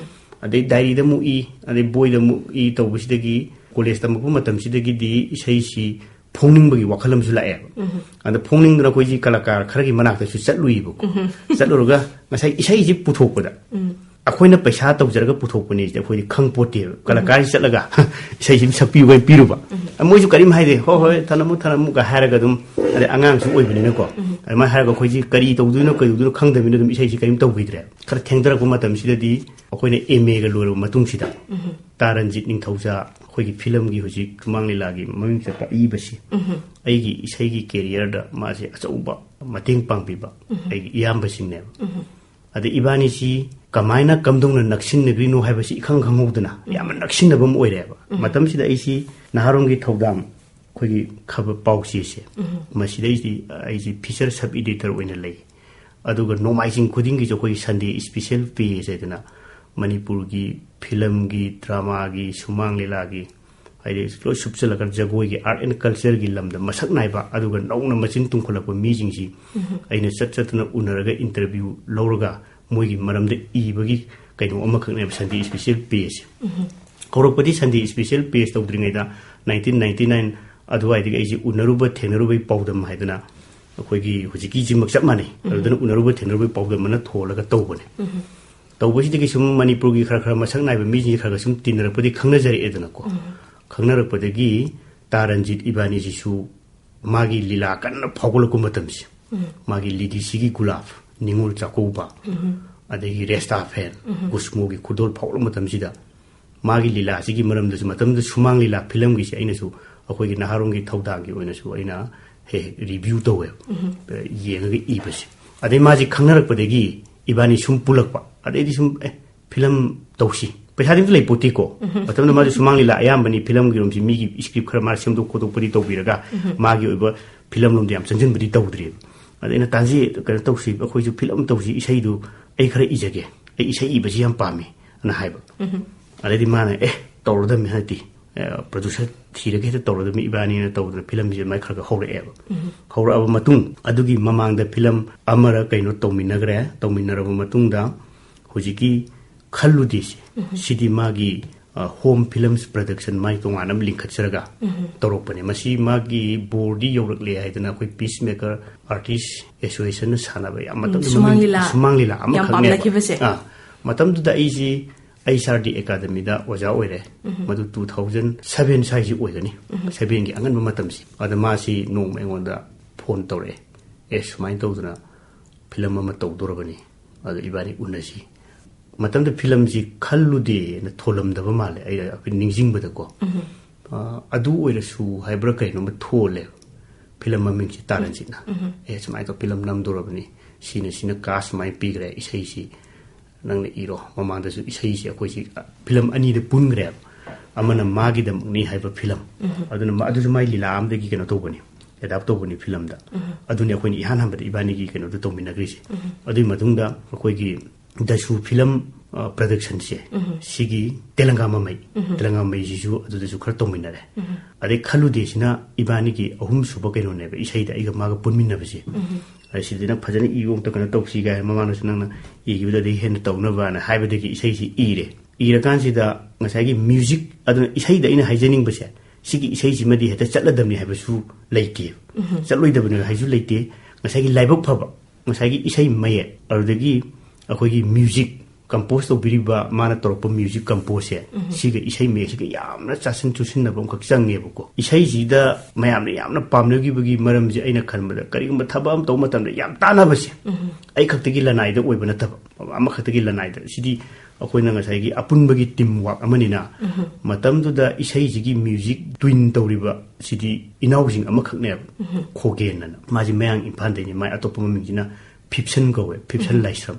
ꯑꯗꯩ ꯗꯥꯏꯔꯤꯗ ꯑꯃꯨꯛ ꯏ, ꯑꯗꯩ ꯕꯣꯏꯗ ꯑꯃꯨꯛ ꯏ ꯇꯧꯕꯁꯤꯗꯒꯤ ꯀꯣꯂꯦꯖ ꯇꯝꯃꯛꯄ ꯃꯇꯝꯁꯤꯗꯒꯤꯗꯤ ꯏꯁꯩꯁꯤ ꯐꯣꯡꯅꯤꯡꯕꯒꯤ ꯋꯥꯈꯜ ꯑꯃꯁꯨ ꯂꯥꯛꯑꯦꯕ꯫ ꯑꯗ ꯐꯣꯡꯅꯤꯡꯗꯅ ꯑꯩꯈꯣꯏꯁꯤ ꯀꯂꯥꯀꯥꯔ ꯈꯔꯒꯤ ꯃꯅꯥꯛꯇꯁꯨ ꯆꯠꯂꯨꯏꯕꯀꯣ꯫ ꯆꯠꯂꯨꯔꯒ ꯉꯁꯥꯏ ꯏꯁꯩꯁꯤ ꯄꯨꯊꯣꯛꯄꯗ ꯑꯩꯈꯣꯏꯅ ꯄꯩꯁꯥ ꯇꯧꯖꯔꯒ ꯄꯨꯊꯣꯛꯄꯅꯦ ꯁꯤꯗꯤ ꯑꯩꯈꯣꯏꯗꯤ ꯈꯪ ꯄꯣꯠꯇꯦꯕ꯫ ꯀꯂꯥꯀꯥꯔꯁꯤ ꯆꯠꯂꯒ ꯏꯁꯩꯁꯤ ꯑꯗꯨꯝ ꯁꯛꯄꯤꯌꯨ ꯀꯥꯏꯅ ꯄꯤꯔꯨꯕ꯫ ꯃꯣꯏꯁꯨ ꯀꯔꯤꯝ ꯍꯥꯏꯗꯦ, "ꯍꯣꯏ, ꯍꯣꯏ, ꯊꯅꯝꯃꯨ, ꯊꯅꯝꯃꯨ" ꯀ ꯍꯥꯏꯔꯒ ꯑꯗꯨꯝ, ꯑꯗꯩ ꯑꯉꯥꯡꯁꯨ ꯑꯣꯏꯕꯅꯤꯅꯀꯣ, ꯑꯗꯨꯃꯥꯏꯅ ꯍꯥꯏꯔꯒ ꯑꯩꯈꯣꯏꯁꯤ ꯀꯔꯤ ꯇꯧꯗꯣꯏꯅꯣ, ꯀꯩ ꯇꯧꯗꯣꯏꯅꯣ ꯈꯪꯗꯕꯅꯤꯅ ꯑꯗꯨꯝ ꯏꯁꯩꯁꯤ ꯀꯔꯤꯝ ꯇꯧꯈꯤꯗ꯭ꯔꯦ꯫ ꯈꯔ ꯊꯦꯡꯊꯔꯛꯄ ꯃꯇꯝꯁꯤꯗꯗꯤ ꯑꯩꯈꯣꯏꯅ ꯑꯦꯝ ꯑꯦꯒ ꯂꯣꯏꯔꯕ ꯃꯇꯨꯡꯁꯤꯗ, ꯇꯥ ꯔꯟꯖꯤꯠ ꯅꯤꯡꯊꯧꯖꯥ, ꯑꯩꯈꯣꯏꯒꯤ ꯐꯤꯂꯝꯒꯤ ꯍꯧꯖꯤꯛ ꯁꯨꯃꯥꯡ ꯂꯤꯂꯥꯒꯤ ꯃꯃꯤꯡ ꯆꯠꯄ ꯑꯏꯕꯁꯤ ꯑꯩꯒꯤ ꯏꯁꯩꯒꯤ ꯀꯦꯔꯤꯌꯔꯗ ꯃꯥꯁꯦ ꯑꯆꯧꯕ ꯃꯇꯦꯡ ꯄꯥꯡꯕꯤꯕ ꯑꯩꯒꯤ ꯏꯌꯥꯝꯕꯁꯤꯡꯅꯦꯕ꯫ ꯑꯗ ꯏꯕꯥꯅꯤꯁꯤ ꯀꯃꯥꯏꯅ ꯀꯝꯗꯧꯅ ꯅꯛꯁꯤꯟꯅꯈ꯭ꯔꯤꯅꯣ ꯍꯥꯏꯕꯁꯤ ꯏꯈꯪ ꯈꯪꯍꯧꯗꯅ ꯌꯥꯝꯅ ꯅꯛꯁꯤꯟꯅꯕ ꯑꯃ ꯑꯣꯏꯔꯦꯕ꯫ ꯃꯇꯝꯁꯤꯗ ꯑꯩꯁꯤ ꯅꯍꯥꯔꯣꯟꯒꯤ ꯊꯧꯗꯥꯝ, ꯑꯩꯈꯣꯏꯒꯤ ꯈꯕꯔ ꯄꯥꯎꯆꯦꯁꯦ, ꯃꯁꯤꯗꯩꯁꯤ ꯑꯩꯁꯤ ꯐꯤꯆꯔ ꯁꯕ ꯏꯗꯤꯇꯔ ꯑꯣꯏꯅ ꯂꯩ꯫ ꯑꯗꯨꯒ ꯅꯣꯡꯃꯥꯏꯖꯤꯡ ꯈꯨꯗꯤꯡꯒꯤꯁꯨ ꯑꯩꯈꯣꯏꯒꯤ ꯁꯟꯗꯦ ꯏꯁꯄꯤꯁꯦꯜ ꯄꯦꯖ ꯍꯥꯏꯗꯅ ꯃꯅꯤꯄꯨꯔꯒꯤ ꯐꯤꯂꯝꯒꯤ, ꯗ꯭ꯔꯃꯥꯒꯤ, ꯁꯨꯃꯥꯡ ꯂꯤꯂꯥꯒꯤ, ꯍꯥꯏꯗꯤ ꯂꯣꯏ ꯁꯨꯞꯆꯜꯂꯒ ꯖꯒꯣꯏꯒꯤ, ꯑꯥꯔꯠ ꯑꯦꯟ ꯀꯜꯆꯔꯒꯤ ꯂꯝꯗ ꯃꯁꯛ ꯅꯥꯏꯕ, ꯑꯗꯨꯒ ꯅꯧꯅ ꯃꯆꯤꯟ ꯇꯨꯝꯈꯠꯂꯛꯄ ꯃꯤꯁꯤꯡꯁꯤ ꯑꯩꯅ ꯆꯠ ꯆꯠꯇꯅ ꯎꯅꯔꯒ ꯏꯟꯇꯔꯚ꯭ꯌꯨ ꯂꯧꯔꯒ ꯃꯣꯏꯒꯤ ꯃꯔꯝꯗ ꯏꯕꯒꯤ ꯀꯩꯅꯣ ꯑꯃꯈꯛꯅꯦꯕ ꯁꯟꯗꯦ ꯏꯁꯄꯤꯁꯦꯜ ꯄꯦꯖꯁꯦ꯫ ꯍꯧꯔꯛꯄꯗꯤ ꯁꯟꯗꯦ ꯏꯁꯄꯤꯁꯦꯜ ꯄꯦꯖ ꯇꯧꯗ꯭ꯔꯤꯉꯩꯗ ꯅꯥꯏꯟꯇꯤꯟ ꯅꯥꯏꯟꯇꯤ ꯅꯥꯏꯟ ꯑꯗꯨꯋꯥꯏꯗꯒꯤ ꯑꯩꯁꯦ ꯎꯅꯔꯨꯕ ꯊꯦꯡꯅꯔꯨꯕꯒꯤ ꯄꯥꯎꯗꯝ ꯍꯥꯏꯗꯅ ꯑꯩꯈꯣꯏꯒꯤ ꯍꯧꯖꯤꯛꯀꯤꯁꯤꯃꯛ ꯆꯞ ꯃꯥꯟꯅꯩ꯫ ꯑꯗꯨꯗꯅ ꯎꯅꯔꯨꯕ ꯊꯦꯡꯅꯔꯨꯕꯒꯤ ꯄꯥꯎꯗꯝ ꯑꯃꯅ ꯊꯣꯜꯂꯒ ꯇꯧꯕꯅꯦ꯫ ꯇꯧꯕꯁꯤꯗꯒꯤ ꯁꯨꯝ ꯃꯅꯤꯄꯨꯔꯒꯤ ꯈꯔ ꯈꯔ ꯃꯁꯛ ꯅꯥꯏꯕ ꯃꯤꯁꯤꯡꯁꯦ ꯈꯔ ꯈꯔ ꯁꯨꯝ ꯇꯤꯟꯅꯔꯛꯄꯗꯤ ꯈꯪꯅꯖꯔꯛꯑꯦꯗꯅꯀꯣ꯫ ꯈꯪꯅꯔꯛꯄꯗꯒꯤ ꯇꯥ ꯔꯟꯖꯤꯠ ꯏꯕꯥꯅꯤꯁꯤꯁꯨ ꯃꯥꯒꯤ ꯂꯤꯂꯥ ꯀꯟꯅ ꯐꯥꯎꯒꯠꯂꯛꯄ ꯃꯇꯝꯁꯦ, ꯃꯥꯒꯤ ꯂꯤꯗꯤꯁꯤꯒꯤ ꯒꯨꯂꯥꯞ, ꯅꯤꯉꯣꯜ ꯆꯥꯛꯀꯧꯕ, ꯑꯗꯒꯤ ꯔꯦꯁꯇꯥ ꯐꯦꯟ, ꯒꯨꯁꯃꯣꯒꯤ ꯈꯨꯗꯣꯜ ꯐꯥꯎꯒꯠꯂꯛꯄ ꯃꯇꯝꯁꯤꯗ ꯃꯥꯒꯤ ꯂꯤꯂꯥꯁꯤꯒꯤ ꯃꯔꯝꯗꯁꯨ, ꯃꯇꯝꯗꯨꯗ ꯁꯨꯃꯥꯡ ꯂꯤꯂꯥ ꯐꯤꯂꯝꯒꯤꯁꯦ ꯑꯩꯅꯁꯨ ꯑꯩꯈꯣꯏꯒꯤ ꯅꯍꯥꯔꯣꯟꯒꯤ ꯊꯧꯗꯥꯡꯒꯤ ꯑꯣꯏꯅꯁꯨ ꯑꯩꯅ ꯍꯦꯛ ꯍꯦꯛ ꯔꯤꯚ꯭ꯌꯨ ꯇꯧꯋꯦꯕ꯫ ꯌꯦꯡꯉꯒ ꯏꯕꯁꯦ꯫ ꯑꯗꯩ ꯃꯥꯁꯦ ꯈꯪꯅꯔꯛꯄꯗꯒꯤ ꯏꯕꯥꯅꯤ ꯁꯨꯝ ꯄꯨꯜꯂꯛꯄ꯫ ꯑꯗꯩꯗꯤ ꯁꯨꯝ, "ꯑꯦ, ꯐꯤꯂꯝ ꯇꯧꯁꯤ"꯫ ꯄꯩꯁꯥꯗꯤ ꯑꯝꯇ ꯂꯩꯄꯣꯠꯇꯦꯀꯣ꯫ ꯃꯇꯝꯗ ꯃꯥꯁꯨ ꯁꯨꯃꯥꯡ ꯂꯤꯂꯥ ꯑꯌꯥꯝꯕꯅꯤ, ꯐꯤꯂꯝꯒꯤ ꯔꯣꯝꯁꯤ ꯃꯤꯒꯤ ꯁ꯭ꯀ꯭ꯔꯤꯞ ꯈꯔ ꯃꯥꯅ ꯁꯦꯝꯗꯣꯛ ꯈꯣꯠꯇꯣꯛꯄꯗꯤ ꯇꯧꯕꯤꯔꯒ ꯃꯥꯒꯤ ꯑꯣꯏꯕ ꯐꯤꯂꯝ ꯂꯣꯝꯗ ꯌꯥꯝ ꯆꯪꯁꯤꯟꯕꯗꯤ ꯇꯧꯗ꯭ꯔꯤꯕ꯫ ꯑꯗ ꯑꯩꯅ, "ꯇꯥꯟꯁꯤ, ꯀꯩꯅꯣ ꯇꯧꯁꯤ, ꯑꯩꯈꯣꯏꯁꯨ ꯐꯤꯂꯝ ꯇꯧꯁꯤ, ꯏꯁꯩꯗꯨ ꯑꯩ ꯈꯔ ꯏꯖꯒꯦ, ꯑꯩ ꯏꯁꯩ ꯏꯕꯁꯤ ꯌꯥꯝ ꯄꯥꯝꯃꯤ" ꯑꯅ ꯍꯥꯏꯕ꯫ ꯑꯗꯩꯗꯤ ꯃꯥꯅ, "ꯑꯦ, ꯇꯧꯔꯗꯝꯃꯤ ꯍꯟꯗꯛꯇꯤ, ꯑꯦ, ꯄ꯭ꯔꯣꯗ꯭ꯌꯨꯁꯔ ꯊꯤꯔꯒ ꯍꯦꯛꯇ ꯇꯧꯔꯗꯝꯃꯤ ꯏꯕꯥꯅꯤꯅ" ꯇꯧꯗꯅ ꯐꯤꯂꯝꯁꯦ ꯃꯥꯏ ꯈꯔ ꯈꯔ ꯍꯧꯔꯛꯑꯦꯕ꯫ ꯍꯧꯔꯛꯑꯕ ꯃꯇꯨꯡ, ꯑꯗꯨꯒꯤ ꯃꯃꯥꯡꯗ ꯐꯤꯂꯝ ꯑꯃꯔ ꯀꯩꯅꯣ ꯇꯧꯃꯤꯟꯅꯈ꯭ꯔꯦ꯫ ꯇꯧꯃꯤꯟꯅꯔꯕ ꯃꯇꯨꯡꯗ ꯍꯧꯖꯤꯛꯀꯤ ꯈꯜꯂꯨꯗꯦꯁꯦ, ꯁꯤꯗꯤ ꯃꯥꯒꯤ, ꯑ, ꯍꯣꯝ ꯐꯤꯂꯝꯁ ꯄ꯭ꯔꯗꯛꯁꯟ ꯃꯥꯒꯤ ꯇꯣꯉꯥꯟꯅ ꯑꯃ ꯂꯤꯡꯈꯠꯆꯔꯒ ꯇꯧꯔꯛꯄꯅꯦ꯫ ꯃꯁꯤ ꯃꯥꯒꯤ ꯕꯣꯔꯗꯤ ꯌꯧꯔꯛꯂꯦ ꯍꯥꯏꯗꯅ ꯑꯩꯈꯣꯏ ꯄꯤꯁ ꯃꯦꯀꯔ ꯑꯥꯔꯇꯤꯁ ꯑꯦꯁꯣꯁꯤꯌꯦꯁꯟꯅ ꯁꯥꯟꯅꯕ ꯌꯥꯝ ꯃꯇꯝꯗꯨ ꯁꯨꯃꯥꯡ ꯃꯃꯤꯡ, ꯂꯤꯂꯥ ꯁꯨꯃꯥꯡ ꯂꯤꯂꯥ ꯌꯥꯝ ꯑꯃꯈꯛꯅꯦꯕ꯫ ꯄꯥꯝꯅꯈꯤꯕꯁꯦ꯫ ꯑꯥ, ꯃꯇꯝꯗꯨꯗ ꯑꯩꯁꯤ ꯑꯩꯆ ꯑꯥꯔ ꯗꯤ ꯑꯦꯀꯥꯗꯃꯤꯗ ꯑꯣꯖꯥ ꯑꯣꯏꯔꯦ꯫ ꯃꯗꯨ ꯇꯨ ꯊꯥꯎꯖꯟ ꯁꯚꯦꯟ ꯁ꯭ꯋꯥꯏꯁꯤ ꯑꯣꯏꯒꯅꯤ꯫ ꯁꯚꯦꯟꯒꯤ ꯑꯉꯟꯕ ꯃꯇꯝꯁꯤ꯫ ꯑꯗ ꯃꯥꯁꯤ ꯅꯣꯡꯃ ꯑꯩꯉꯣꯟꯗ ꯐꯣꯟ ꯇꯧꯔꯛꯑꯦ, "ꯑꯦ, ꯁꯨꯃꯥꯏꯅ ꯇꯧꯗꯅ ꯐꯤꯂꯝ ꯑꯃ ꯇꯧꯗꯣꯔꯕꯅꯤ, ꯑꯗꯣ ꯏꯕꯥꯅꯤ ꯎꯅꯁꯤ, ꯃꯇꯝꯗ ꯐꯤꯂꯝꯁꯤ ꯈꯜꯂꯨꯗꯦꯅ ꯊꯣꯜꯂꯝꯗꯕ ꯃꯥꯜꯂꯦ, ꯑꯩ ꯑꯩꯈꯣꯏ ꯅꯤꯡꯁꯤꯡꯕꯗꯀꯣ꯫ ꯑ, ꯑꯗꯨ ꯑꯣꯏꯔꯁꯨ ꯍꯥꯏꯕ꯭ꯔꯥ ꯀꯩꯅꯣꯝꯃ ꯊꯣꯜꯂꯦ ꯐꯤꯂꯝ ꯃꯃꯤꯡꯁꯦ ꯇꯥꯔꯟꯖꯤꯠꯅ꯫ ꯑꯦ, ꯁꯨꯃꯥꯏꯅ ꯇꯧ, ꯐꯤꯂꯝ ꯅꯝꯗꯣꯔꯕꯅꯤ, ꯁꯤꯅ ꯁꯤꯅ ꯀꯥꯁ ꯁꯨꯃꯥꯏꯅ ꯄꯤꯈ꯭ꯔꯦ, ꯏꯁꯩꯁꯤ ꯅꯪꯅ ꯏꯔꯣ꯫ ꯃꯃꯥꯡꯗꯁꯨ ꯏꯁꯩꯁꯤ ꯑꯩꯈꯣꯏꯁꯤ ꯐꯤꯂꯝ ꯑꯅꯤꯗ ꯄꯨꯟꯈ꯭ꯔꯦꯕ, ꯑꯃꯅ ꯃꯥꯒꯤꯗꯃꯛꯅꯤ ꯍꯥꯏꯕ ꯐꯤꯂꯝ꯫ ꯑꯗꯨꯅ ꯃꯥ-, ꯑꯗꯨꯁꯨ ꯃꯥꯏ ꯂꯤꯂꯥ ꯑꯃꯗꯒꯤ ꯀꯩꯅꯣ ꯇꯧꯕꯅꯤ, ꯑꯦꯗꯥꯞ ꯇꯧꯕꯅꯤ ꯐꯤꯂꯝꯗ꯫ ꯑꯗꯨꯅꯤ ꯑꯩꯈꯣꯏꯅ ꯏꯍꯥꯟ ꯍꯥꯟꯕꯗ ꯏꯕꯥꯅꯤꯒꯤ ꯀꯩꯅꯣꯗꯣ ꯇꯧꯃꯤꯟꯅꯈ꯭ꯔꯤꯁꯦ꯫ ꯑꯗꯨꯒꯤ ꯃꯇꯨꯡꯗ ꯑꯩꯈꯣꯏꯒꯤ ꯗꯁꯨ ꯐꯤꯂꯝ, ꯑ, ꯄ꯭ꯔꯗꯛꯁꯟꯁꯦ, ꯁꯤꯒꯤ ꯇꯦꯂꯪꯒꯥ ꯃꯃꯩ, ꯇꯦꯂꯪꯒꯥ ꯃꯃꯩꯁꯤꯁꯨ ꯑꯗꯨꯗꯁꯨ ꯈꯔ ꯇꯧꯃꯤꯟꯅꯔꯦ꯫ ꯑꯗꯩ ꯈꯜꯂꯨꯗꯦꯁꯤꯅ ꯏꯕꯥꯅꯤꯒꯤ ꯑꯍꯨꯝꯁꯨꯕ ꯀꯩꯅꯣꯅꯦꯕ, ꯏꯁꯩꯗ ꯑꯩꯒ ꯃꯥꯒ ꯄꯨꯟꯃꯤꯟꯅꯕꯁꯦ꯫ ꯑꯗ ꯁꯤꯗꯅ ꯐꯖꯅ ꯏꯌꯨ, ꯑꯝꯇ ꯀꯩꯅꯣ ꯇꯧꯁꯤ ꯀꯥꯏꯅ ꯃꯃꯥꯡꯗꯁꯨ ꯅꯪꯅ ꯏꯈꯤꯕꯗꯨꯗꯒꯤ ꯍꯦꯟꯅ ꯇꯧꯅꯕꯅ ꯍꯥꯏꯕꯗꯒꯤ ꯏꯁꯩꯁꯤ ꯏꯔꯦ꯫ ꯏꯔꯀꯥꯟꯁꯤꯗ ꯉꯁꯥꯏꯒꯤ ꯃ꯭ꯌꯨꯖꯤꯛ, ꯑꯗꯨꯅ ꯏꯁꯩꯗ ꯑꯩꯅ ꯍꯥꯏꯖꯅꯤꯡꯕꯁꯦ, ꯁꯤꯒꯤ ꯏꯁꯩꯁꯤꯃꯗꯤ ꯍꯦꯛꯇ ꯆꯠꯂꯗꯕꯅꯤ ꯍꯥꯏꯕꯁꯨ ꯂꯩꯇꯦ, ꯆꯠꯂꯣꯏꯗꯕꯅꯤ ꯍꯥꯏꯁꯨ ꯂꯩꯇꯦ꯫ ꯉꯁꯥꯏꯒꯤ ꯂꯥꯏꯕꯛ ꯐꯕ, ꯉꯁꯥꯏꯒꯤ ꯏꯁꯩ ꯃꯌꯦꯛ, ꯑꯗꯨꯗꯒꯤ ꯑꯩꯈꯣꯏꯒꯤ ꯃ꯭ꯌꯨꯖꯤꯛ ꯀꯝꯄꯣꯁ ꯇꯧꯕꯤꯔꯤꯕ, ꯃꯥꯅ ꯇꯧꯔꯛꯄ ꯃ꯭ꯌꯨꯖꯤꯛ ꯀꯝꯄꯣꯁꯁꯦ, ꯁꯤꯒ ꯏꯁꯩ ꯃꯌꯦꯛꯁꯤꯒ ꯌꯥꯝꯅ ꯆꯥꯁꯤꯟ ꯆꯨꯁꯤꯟꯅꯕ ꯑꯃꯈꯛ ꯆꯪꯉꯦꯕꯀꯣ꯫ ꯏꯁꯩꯁꯤꯗ ꯃꯌꯥꯝꯅ ꯌꯥꯝꯅ ꯄꯥꯝꯅꯈꯤꯕꯒꯤ ꯃꯔꯝꯁꯦ, ꯑꯩꯅ ꯈꯟꯕꯗ ꯀꯔꯤꯒꯨꯝꯕ ꯊꯕꯛ ꯑꯃ ꯇꯧꯕ ꯃꯇꯝꯗ ꯌꯥꯝ ꯇꯥꯟꯅꯕꯁꯦ, ꯑꯩ ꯈꯛꯇꯒꯤ ꯂꯅꯥꯏꯗ ꯑꯣꯏꯕ ꯅꯠꯇꯕ, ꯑꯃꯈꯛꯇꯒꯤ ꯂꯅꯥꯏꯗ, ꯁꯤꯗꯤ ꯑꯩꯈꯣꯏꯅ ꯉꯁꯥꯏꯒꯤ ꯑꯄꯨꯟꯕꯒꯤ ꯇꯤꯝ ꯋꯥꯛ ꯑꯃꯅꯤꯅ, ꯃꯇꯝꯗꯨꯗ ꯏꯁꯩꯁꯤꯒꯤ ꯃ꯭ꯌꯨꯖꯤꯛ ꯇ꯭ꯋꯤꯟ ꯇꯧꯔꯤꯕ ꯁꯤꯗꯤ ꯏꯅꯥꯎꯁꯤꯡ ꯑꯃꯈꯛꯅꯦꯕ, ꯈꯣꯒꯦꯟ ꯑꯅ꯫ ꯃꯥꯁꯤ ꯃꯌꯥꯡ ꯏꯝꯐꯥꯜꯗꯩꯅꯤ, ꯃꯥꯏ ꯑꯇꯣꯞꯄ ꯃꯃꯤꯡꯁꯤꯅ ꯐꯤꯞꯁꯟ ꯀꯧꯋꯦ, ꯐꯤꯞꯁꯟ ꯂꯥꯏꯁ꯭ꯔꯝ꯫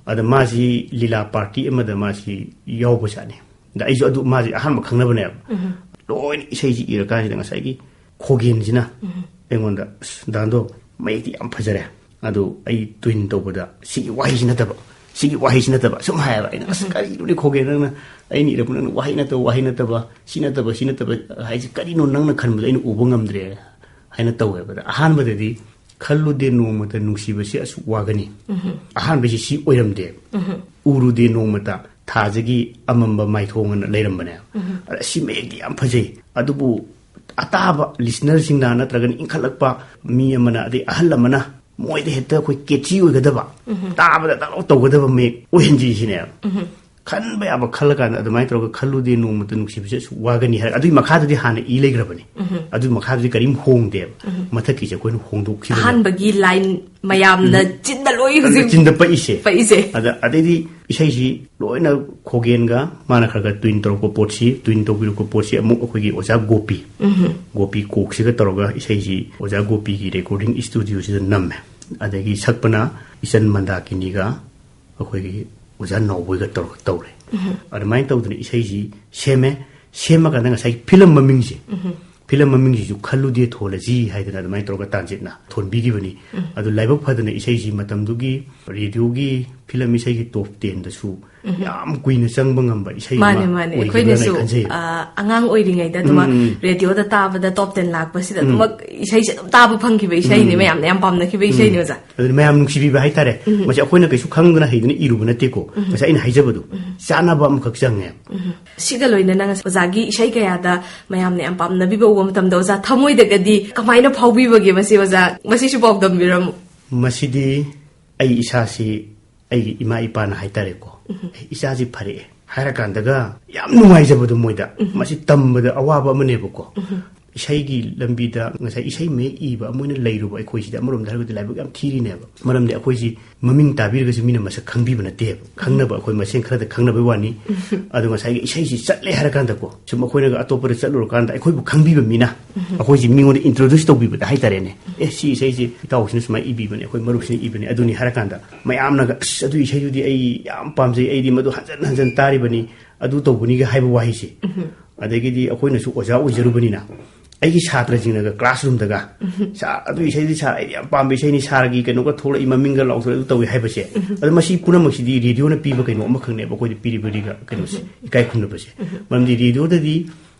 ꯑꯗ ꯃꯥꯁꯤ ꯂꯤꯂꯥ ꯄꯥꯔꯇꯤ ꯑꯃꯗ ꯃꯥꯁꯤ ꯌꯥꯎꯕ ꯖꯥꯠꯅꯤ꯫ ꯑꯗ ꯑꯩꯁꯨ ꯑꯗꯨ, ꯃꯥꯁꯤ ꯑꯍꯥꯟꯕ ꯈꯪꯅꯕꯅꯦꯕ꯫ ꯂꯣꯏꯅ ꯏꯁꯩꯁꯤ ꯏꯔꯀꯥꯟꯁꯤꯗ ꯉꯁꯥꯏꯒꯤ ꯈꯣꯒꯦꯟꯁꯤꯅ ꯑꯩꯉꯣꯟꯗ, "ꯑꯁ, ꯗꯥꯟꯗꯣ, ꯃꯌꯦꯛꯇꯤ ꯌꯥꯝ ꯐꯖꯔꯦ, ꯑꯗꯨ ꯑꯩ ꯇ꯭ꯋꯤꯟ ꯇꯧꯕꯗ ꯁꯤꯒꯤ ꯋꯥꯍꯩꯁꯤ ꯅꯠꯇꯕ, ꯁꯤꯒꯤ ꯋꯥꯍꯩꯁꯤ ꯅꯠꯇꯕ", ꯁꯨꯝ ꯍꯥꯏꯌꯦꯕ꯫ ꯑꯩꯅ, "ꯑꯁ, ꯀꯔꯤꯅꯣꯅꯦ ꯈꯣꯒꯦꯟ, ꯅꯪꯅ ꯑꯩꯅ ꯏꯔꯛꯄ ꯅꯪꯅ ꯋꯥꯍꯩ ꯅꯠꯇꯕ, ꯋꯥꯍꯩ ꯅꯠꯇꯕ, ꯁꯤ ꯅꯠꯇꯕ, ꯁꯤ ꯅꯠꯇꯕ ꯍꯥꯏꯁꯤ ꯀꯔꯤꯅꯣ, ꯅꯪꯅ ꯈꯟꯕꯗ ꯑꯩꯅ ꯎꯕ ꯉꯝꯗ꯭ꯔꯦ" ꯍꯥꯏꯅ ꯇꯧꯋꯦꯕ꯫ ꯑꯗ ꯑꯍꯥꯟꯕꯗꯗꯤ "ꯈꯜꯂꯨꯗꯦ ꯅꯣꯡꯃꯇ ꯅꯨꯡꯁꯤꯕꯁꯤ ꯑꯁꯨꯛ ꯋꯥꯒꯅꯤ"꯫ ꯑꯍꯥꯟꯕꯁꯤ ꯁꯤ ꯑꯣꯏꯔꯝꯗꯦ꯫ "ꯎꯔꯨꯗꯦ ꯅꯣꯡꯃꯇ ꯊꯥꯖꯒꯤ ꯑꯃꯝꯕ ꯃꯥꯏꯊꯣꯡ" ꯑꯅ ꯂꯩꯔꯝꯕꯅꯦ꯫ ꯑꯗ ꯁꯤ ꯃꯌꯦꯛꯇꯤ ꯌꯥꯝ ꯐꯖꯩ, ꯑꯗꯨꯕꯨ ꯑꯇꯥꯕ ꯂꯤꯁꯅꯔꯁꯤꯡꯅ ꯅꯠꯇ꯭ꯔꯒꯅ ꯏꯟꯈꯠꯂꯛꯄ ꯃꯤ ꯑꯃꯅ, ꯑꯗꯩ ꯑꯍꯜ ꯑꯃꯅ, ꯃꯣꯏꯗ ꯍꯦꯛꯇ ꯑꯩꯈꯣꯏ ꯀꯦꯠꯆꯤ ꯑꯣꯏꯒꯗꯕ, ꯇꯥꯕꯗ ꯗꯛ ꯂꯥꯎ ꯇꯧꯒꯗꯕ ꯃꯌꯦꯛ ꯑꯣꯏꯍꯟꯁꯤ ꯁꯤꯅꯦꯕ꯫ ꯈꯟꯕ ꯌꯥꯕ ꯈꯜꯂꯀꯥꯟꯗ ꯑꯗꯨꯃꯥꯏꯅ ꯇꯧꯔꯒ "ꯈꯜꯂꯨꯗꯦ ꯅꯣꯡꯃꯇ ꯅꯨꯡꯁꯤꯕꯁꯦ ꯑꯁꯨꯛ ꯋꯥꯒꯅꯤ" ꯍꯥꯏꯔꯒ ꯑꯗꯨꯒꯤ ꯃꯈꯥꯗꯗꯤ ꯍꯥꯟꯅ ꯏ ꯂꯩꯈ꯭ꯔꯕꯅꯤ꯫ ꯑꯗꯨꯒꯤ ꯃꯈꯥꯗꯗꯤ ꯀꯔꯤꯝ ꯍꯣꯡꯗꯦꯕ꯫ ꯃꯊꯛꯀꯤꯁꯦ ꯑꯩꯈꯣꯏꯅ ꯍꯣꯡꯗꯣꯛꯈꯤꯕꯅꯦ꯫ ꯑꯍꯥꯟꯕꯒꯤ ꯂꯥꯏꯟ ꯃꯌꯥꯝꯅ ꯆꯤꯟꯗ ꯂꯣꯏ ꯍꯧꯖꯤꯛ ꯆꯤꯟꯗ ꯄꯛꯏꯁꯦ꯫ ꯄꯛꯏꯁꯦ꯫ ꯑꯗ ꯑꯗꯩꯗꯤ ꯏꯁꯩꯁꯤ ꯂꯣꯏꯅ ꯈꯣꯒꯦꯟꯒ ꯃꯥꯅ ꯈꯔ ꯈꯔ ꯇ꯭ꯋꯤꯟ ꯇꯧꯔꯛꯄ ꯄꯣꯠꯁꯤ, ꯇ꯭ꯋꯤꯟ ꯇꯧꯕꯤꯔꯛꯄ ꯄꯣꯠꯁꯤ ꯑꯃꯨꯛ ꯑꯩꯈꯣꯏꯒꯤ ꯑꯣꯖꯥ ꯒꯣꯄꯤ, ꯒꯣꯄꯤ ꯀꯣꯛꯁꯤꯒ ꯇꯧꯔꯒ ꯏꯁꯩꯁꯤ ꯑꯣꯖꯥ ꯒꯣꯄꯤꯒꯤ ꯔꯦꯀꯣꯔꯗꯤꯡ ꯏꯁꯇꯨꯗꯤꯑꯣꯁꯤꯗ ꯅꯝꯃꯦ꯫ ꯑꯗꯒꯤ ꯁꯛꯄꯅ ꯏꯆꯟ ꯃꯟꯗꯥꯀꯤꯅꯤꯒ ꯑꯩꯈꯣꯏꯒꯤ ꯑꯣꯖꯥ ꯅꯥꯎꯕꯣꯏꯒ ꯇꯧꯔꯒ ꯇꯧꯔꯦ꯫ ꯑꯗꯨꯃꯥꯏꯅ ꯇꯧꯗꯅ ꯏꯁꯩꯁꯤ ꯁꯦꯝꯃꯦ꯫ ꯁꯦꯝꯃꯀꯥꯟꯗ ꯉꯁꯥꯏ ꯐꯤꯂꯝ ꯃꯃꯤꯡꯁꯦ, ꯐꯤꯂꯝ ꯃꯃꯤꯡꯁꯤꯁꯨ ꯈꯜꯂꯨꯗꯦ ꯊꯣꯜꯂꯁꯤ ꯍꯥꯏꯗꯅ ꯑꯗꯨꯃꯥꯏꯅ ꯇꯧꯔꯒ ꯇꯥꯟꯖꯤꯠꯅ ꯊꯣꯟꯕꯤꯈꯤꯕꯅꯤ꯫ ꯑꯗꯨ ꯂꯥꯏꯕꯛ ꯐꯗꯅ ꯏꯁꯩꯁꯤ ꯃꯇꯝꯗꯨꯒꯤ ꯔꯦꯗꯤꯑꯣꯒꯤ ꯐꯤꯂꯝ ꯏꯁꯩꯒꯤ ꯇꯣꯞ ꯇꯦꯟꯗꯁꯨ ꯌꯥꯝ ꯀꯨꯏꯅ ꯆꯪꯕ ꯉꯝꯕ ꯏꯁꯩ ꯃꯥꯅꯦ, ꯑꯃ ꯃꯥꯅꯦ꯫ ꯑꯣꯏꯈꯤꯕ꯭ꯔꯥꯅ ꯑꯩ ꯑꯩꯈꯣꯏꯅꯁꯨ, ꯈꯟꯖꯩ꯫ ꯑ, ꯑꯉꯥꯡ ꯑꯣꯏꯔꯤꯉꯩꯗ ꯑꯗꯨꯃꯛ ꯎꯝ, ꯎꯝ꯫ ꯔꯦꯗꯤꯑꯣꯗ ꯇꯥꯕꯗ ꯇꯣꯞ ꯇꯦꯟ ꯂꯥꯛꯄꯁꯤꯗ ꯎꯝ꯫ ꯑꯗꯨꯃꯛ ꯏꯁꯩꯁꯦ ꯑꯗꯨꯝ ꯇꯥꯕ ꯐꯪꯈꯤꯕ ꯏꯁꯩꯅꯤ, ꯎꯝ꯫ ꯃꯌꯥꯝꯅ ꯌꯥꯝ ꯄꯥꯝꯅꯈꯤꯕ ꯎꯝ꯫ ꯏꯁꯩꯅꯤ, ꯑꯣꯖꯥ꯫ ꯑꯗꯨꯅ ꯃꯌꯥꯝ ꯅꯨꯡꯁꯤꯕꯤꯕ ꯍꯥꯏꯇꯥꯔꯦ꯫ ꯎꯝ꯫ ꯃꯁꯤ ꯑꯩꯈꯣꯏꯅ ꯀꯩꯁꯨ ꯈꯪꯗꯅ ꯍꯩꯗꯅ ꯏꯔꯨꯕ ꯅꯠꯇꯦꯀꯣ꯫ ꯎꯝ꯫ ꯉꯁꯥꯏ ꯑꯩꯅ ꯍꯥꯏꯖꯕꯗꯣ, ꯎꯝ꯫ ꯆꯥꯅꯕ ꯑꯃꯈꯛ ꯆꯪꯉꯦ꯫ ꯎꯝ꯫ ꯁꯤꯒ ꯂꯣꯏꯅꯅ ꯑꯣꯖꯥꯒꯤ ꯏꯁꯩ ꯀꯌꯥꯗ ꯃꯌꯥꯝꯅ ꯌꯥꯝ ꯄꯥꯝꯅꯕꯤꯕ ꯎꯕ ꯃꯇꯝꯗ, ꯑꯣꯖꯥ, ꯊꯃꯣꯏꯗꯒꯗꯤ ꯀꯃꯥꯏꯅ ꯐꯥꯎꯕꯤꯕꯒꯦ ꯃꯁꯤ, ꯑꯣꯖꯥ? ꯃꯁꯤꯁꯨ ꯄꯥꯎꯗꯝꯕꯤꯔꯝꯃꯨ꯫ ꯃꯁꯤꯗꯤ ꯑꯩ ꯏꯁꯥꯁꯤ ꯑꯩꯒꯤ ꯏꯃꯥ ꯏꯄꯥꯅ ꯍꯥꯏꯇꯥꯔꯦꯀꯣ, "ꯑꯦ, ꯏꯆꯥꯁꯤ ꯐꯔꯛꯑꯦ" ꯍꯥꯏꯔꯀꯥꯟꯗꯒ ꯌꯥꯝ ꯅꯨꯡꯉꯥꯏꯖꯕꯗꯣ ꯃꯣꯏꯗ꯫ ꯃꯁꯤ ꯇꯝꯕꯗ ꯑꯋꯥꯕ ꯑꯃꯅꯦꯕꯀꯣ꯫ ꯏꯁꯩꯒꯤ ꯂꯝꯕꯤꯗ ꯉꯁꯥꯏ ꯏꯁꯩ ꯃꯌꯦꯛ ꯏꯕ ꯑꯃ ꯑꯣꯏꯅ ꯂꯩꯔꯨꯕ ꯑꯩꯈꯣꯏꯁꯤꯗꯤ ꯑꯃꯔꯣꯝꯗ ꯍꯥꯏꯔꯒꯗꯤ ꯂꯥꯏꯕꯛ ꯌꯥꯝ ꯊꯤꯔꯤꯅꯦꯕ꯫ ꯃꯔꯝꯗꯤ ꯑꯩꯈꯣꯏꯁꯤ ꯃꯃꯤꯡ ꯇꯥꯕꯤꯔꯒꯁꯨ ꯃꯤꯅ ꯃꯁꯛ ꯈꯪꯕꯤꯕ ꯅꯠꯇꯦꯕ꯫ ꯈꯪꯅꯕ ꯑꯩꯈꯣꯏ ꯃꯁꯦꯟ ꯈꯔꯗ ꯈꯪꯅꯕꯩ ꯋꯥꯅꯤ꯫ ꯑꯗꯣ ꯉꯁꯥꯏꯒꯤ ꯏꯁꯩꯁꯤ ꯆꯠꯂꯦ ꯍꯥꯏꯔꯀꯥꯟꯗꯀꯣ, ꯁꯨꯝ ꯑꯩꯈꯣꯏꯅꯒ ꯑꯇꯣꯞꯄꯗ ꯆꯠꯂꯨꯔꯀꯥꯟꯗ ꯑꯩꯈꯣꯏꯕꯨ ꯈꯪꯕꯤꯕ ꯃꯤꯅ ꯑꯩꯈꯣꯏꯁꯤ ꯃꯤꯉꯣꯟꯗ introduce ꯇꯧꯕꯤꯕꯗ ꯍꯥꯏꯇꯥꯔꯦꯅꯦ, "ꯑꯦ, ꯁꯤ ꯏꯁꯩꯁꯤ ꯏꯇꯥꯎꯁꯤꯅ ꯁꯨꯃꯥꯏꯅ ꯏꯕꯤꯕꯅꯦ, ꯑꯩꯈꯣꯏ ꯃꯔꯨꯞꯁꯤꯅ ꯏꯕꯅꯦ" ꯑꯗꯨꯅꯤ ꯍꯥꯏꯔꯀꯥꯟꯗ ꯃꯌꯥꯝꯅꯒ, "ꯑꯁ, ꯑꯗꯨ ꯏꯁꯩꯗꯨꯗꯤ ꯑꯩ ꯌꯥꯝ ꯄꯥꯝꯖꯩ, ꯑꯩꯗꯤ ꯃꯗꯨ ꯍꯟꯖꯟ ꯍꯟꯖꯟ ꯇꯥꯔꯤꯕꯅꯤ, ꯑꯗꯨ ꯇꯧꯕꯅꯤꯒ" ꯍꯥꯏꯕ ꯋꯥꯍꯩꯁꯦ꯫ ꯑꯗꯒꯤꯗꯤ ꯑꯩꯈꯣꯏꯅꯁꯨ ꯑꯣꯖꯥ ꯑꯣꯏꯖꯔꯨꯕꯅꯤꯅ ꯑꯩꯒꯤ ꯁꯥꯇ꯭ꯔꯁꯤꯡꯅꯒ classroomꯗꯒ, "ꯁꯥꯔ, ꯑꯗꯨ ꯏꯁꯩꯗꯤ ꯁꯥꯔ ꯑꯩꯗꯤ ꯌꯥꯝ ꯄꯥꯝꯕ ꯏꯁꯩꯅꯤ, ꯁꯥꯔꯒꯤ ꯀꯩꯅꯣꯒ ꯊꯣꯛꯂꯛꯏ, ꯃꯃꯤꯡꯒ ꯂꯥꯎꯊꯣꯛꯂꯛꯏ", ꯑꯗꯨ ꯇꯧꯏ ꯍꯥꯏꯕꯁꯦ꯫ ꯑꯗꯣ ꯃꯁꯤ ꯄꯨꯝꯅꯃꯛꯁꯤꯗꯤ ꯔꯦꯗꯤꯑꯣꯅ ꯄꯤꯕ ꯀꯩꯅꯣ ꯑꯃꯈꯛꯅꯦꯕ ꯑꯩꯈꯣꯏꯗ ꯄꯤꯔꯤꯕ ꯔꯤꯒ-, ꯀꯩꯅꯣꯁꯦ, ꯏꯀꯥꯏ ꯈꯨꯝꯅꯕꯁꯦ꯫ ꯃꯔꯝꯗꯤ ꯔꯦꯗꯤꯑꯣꯗꯗꯤ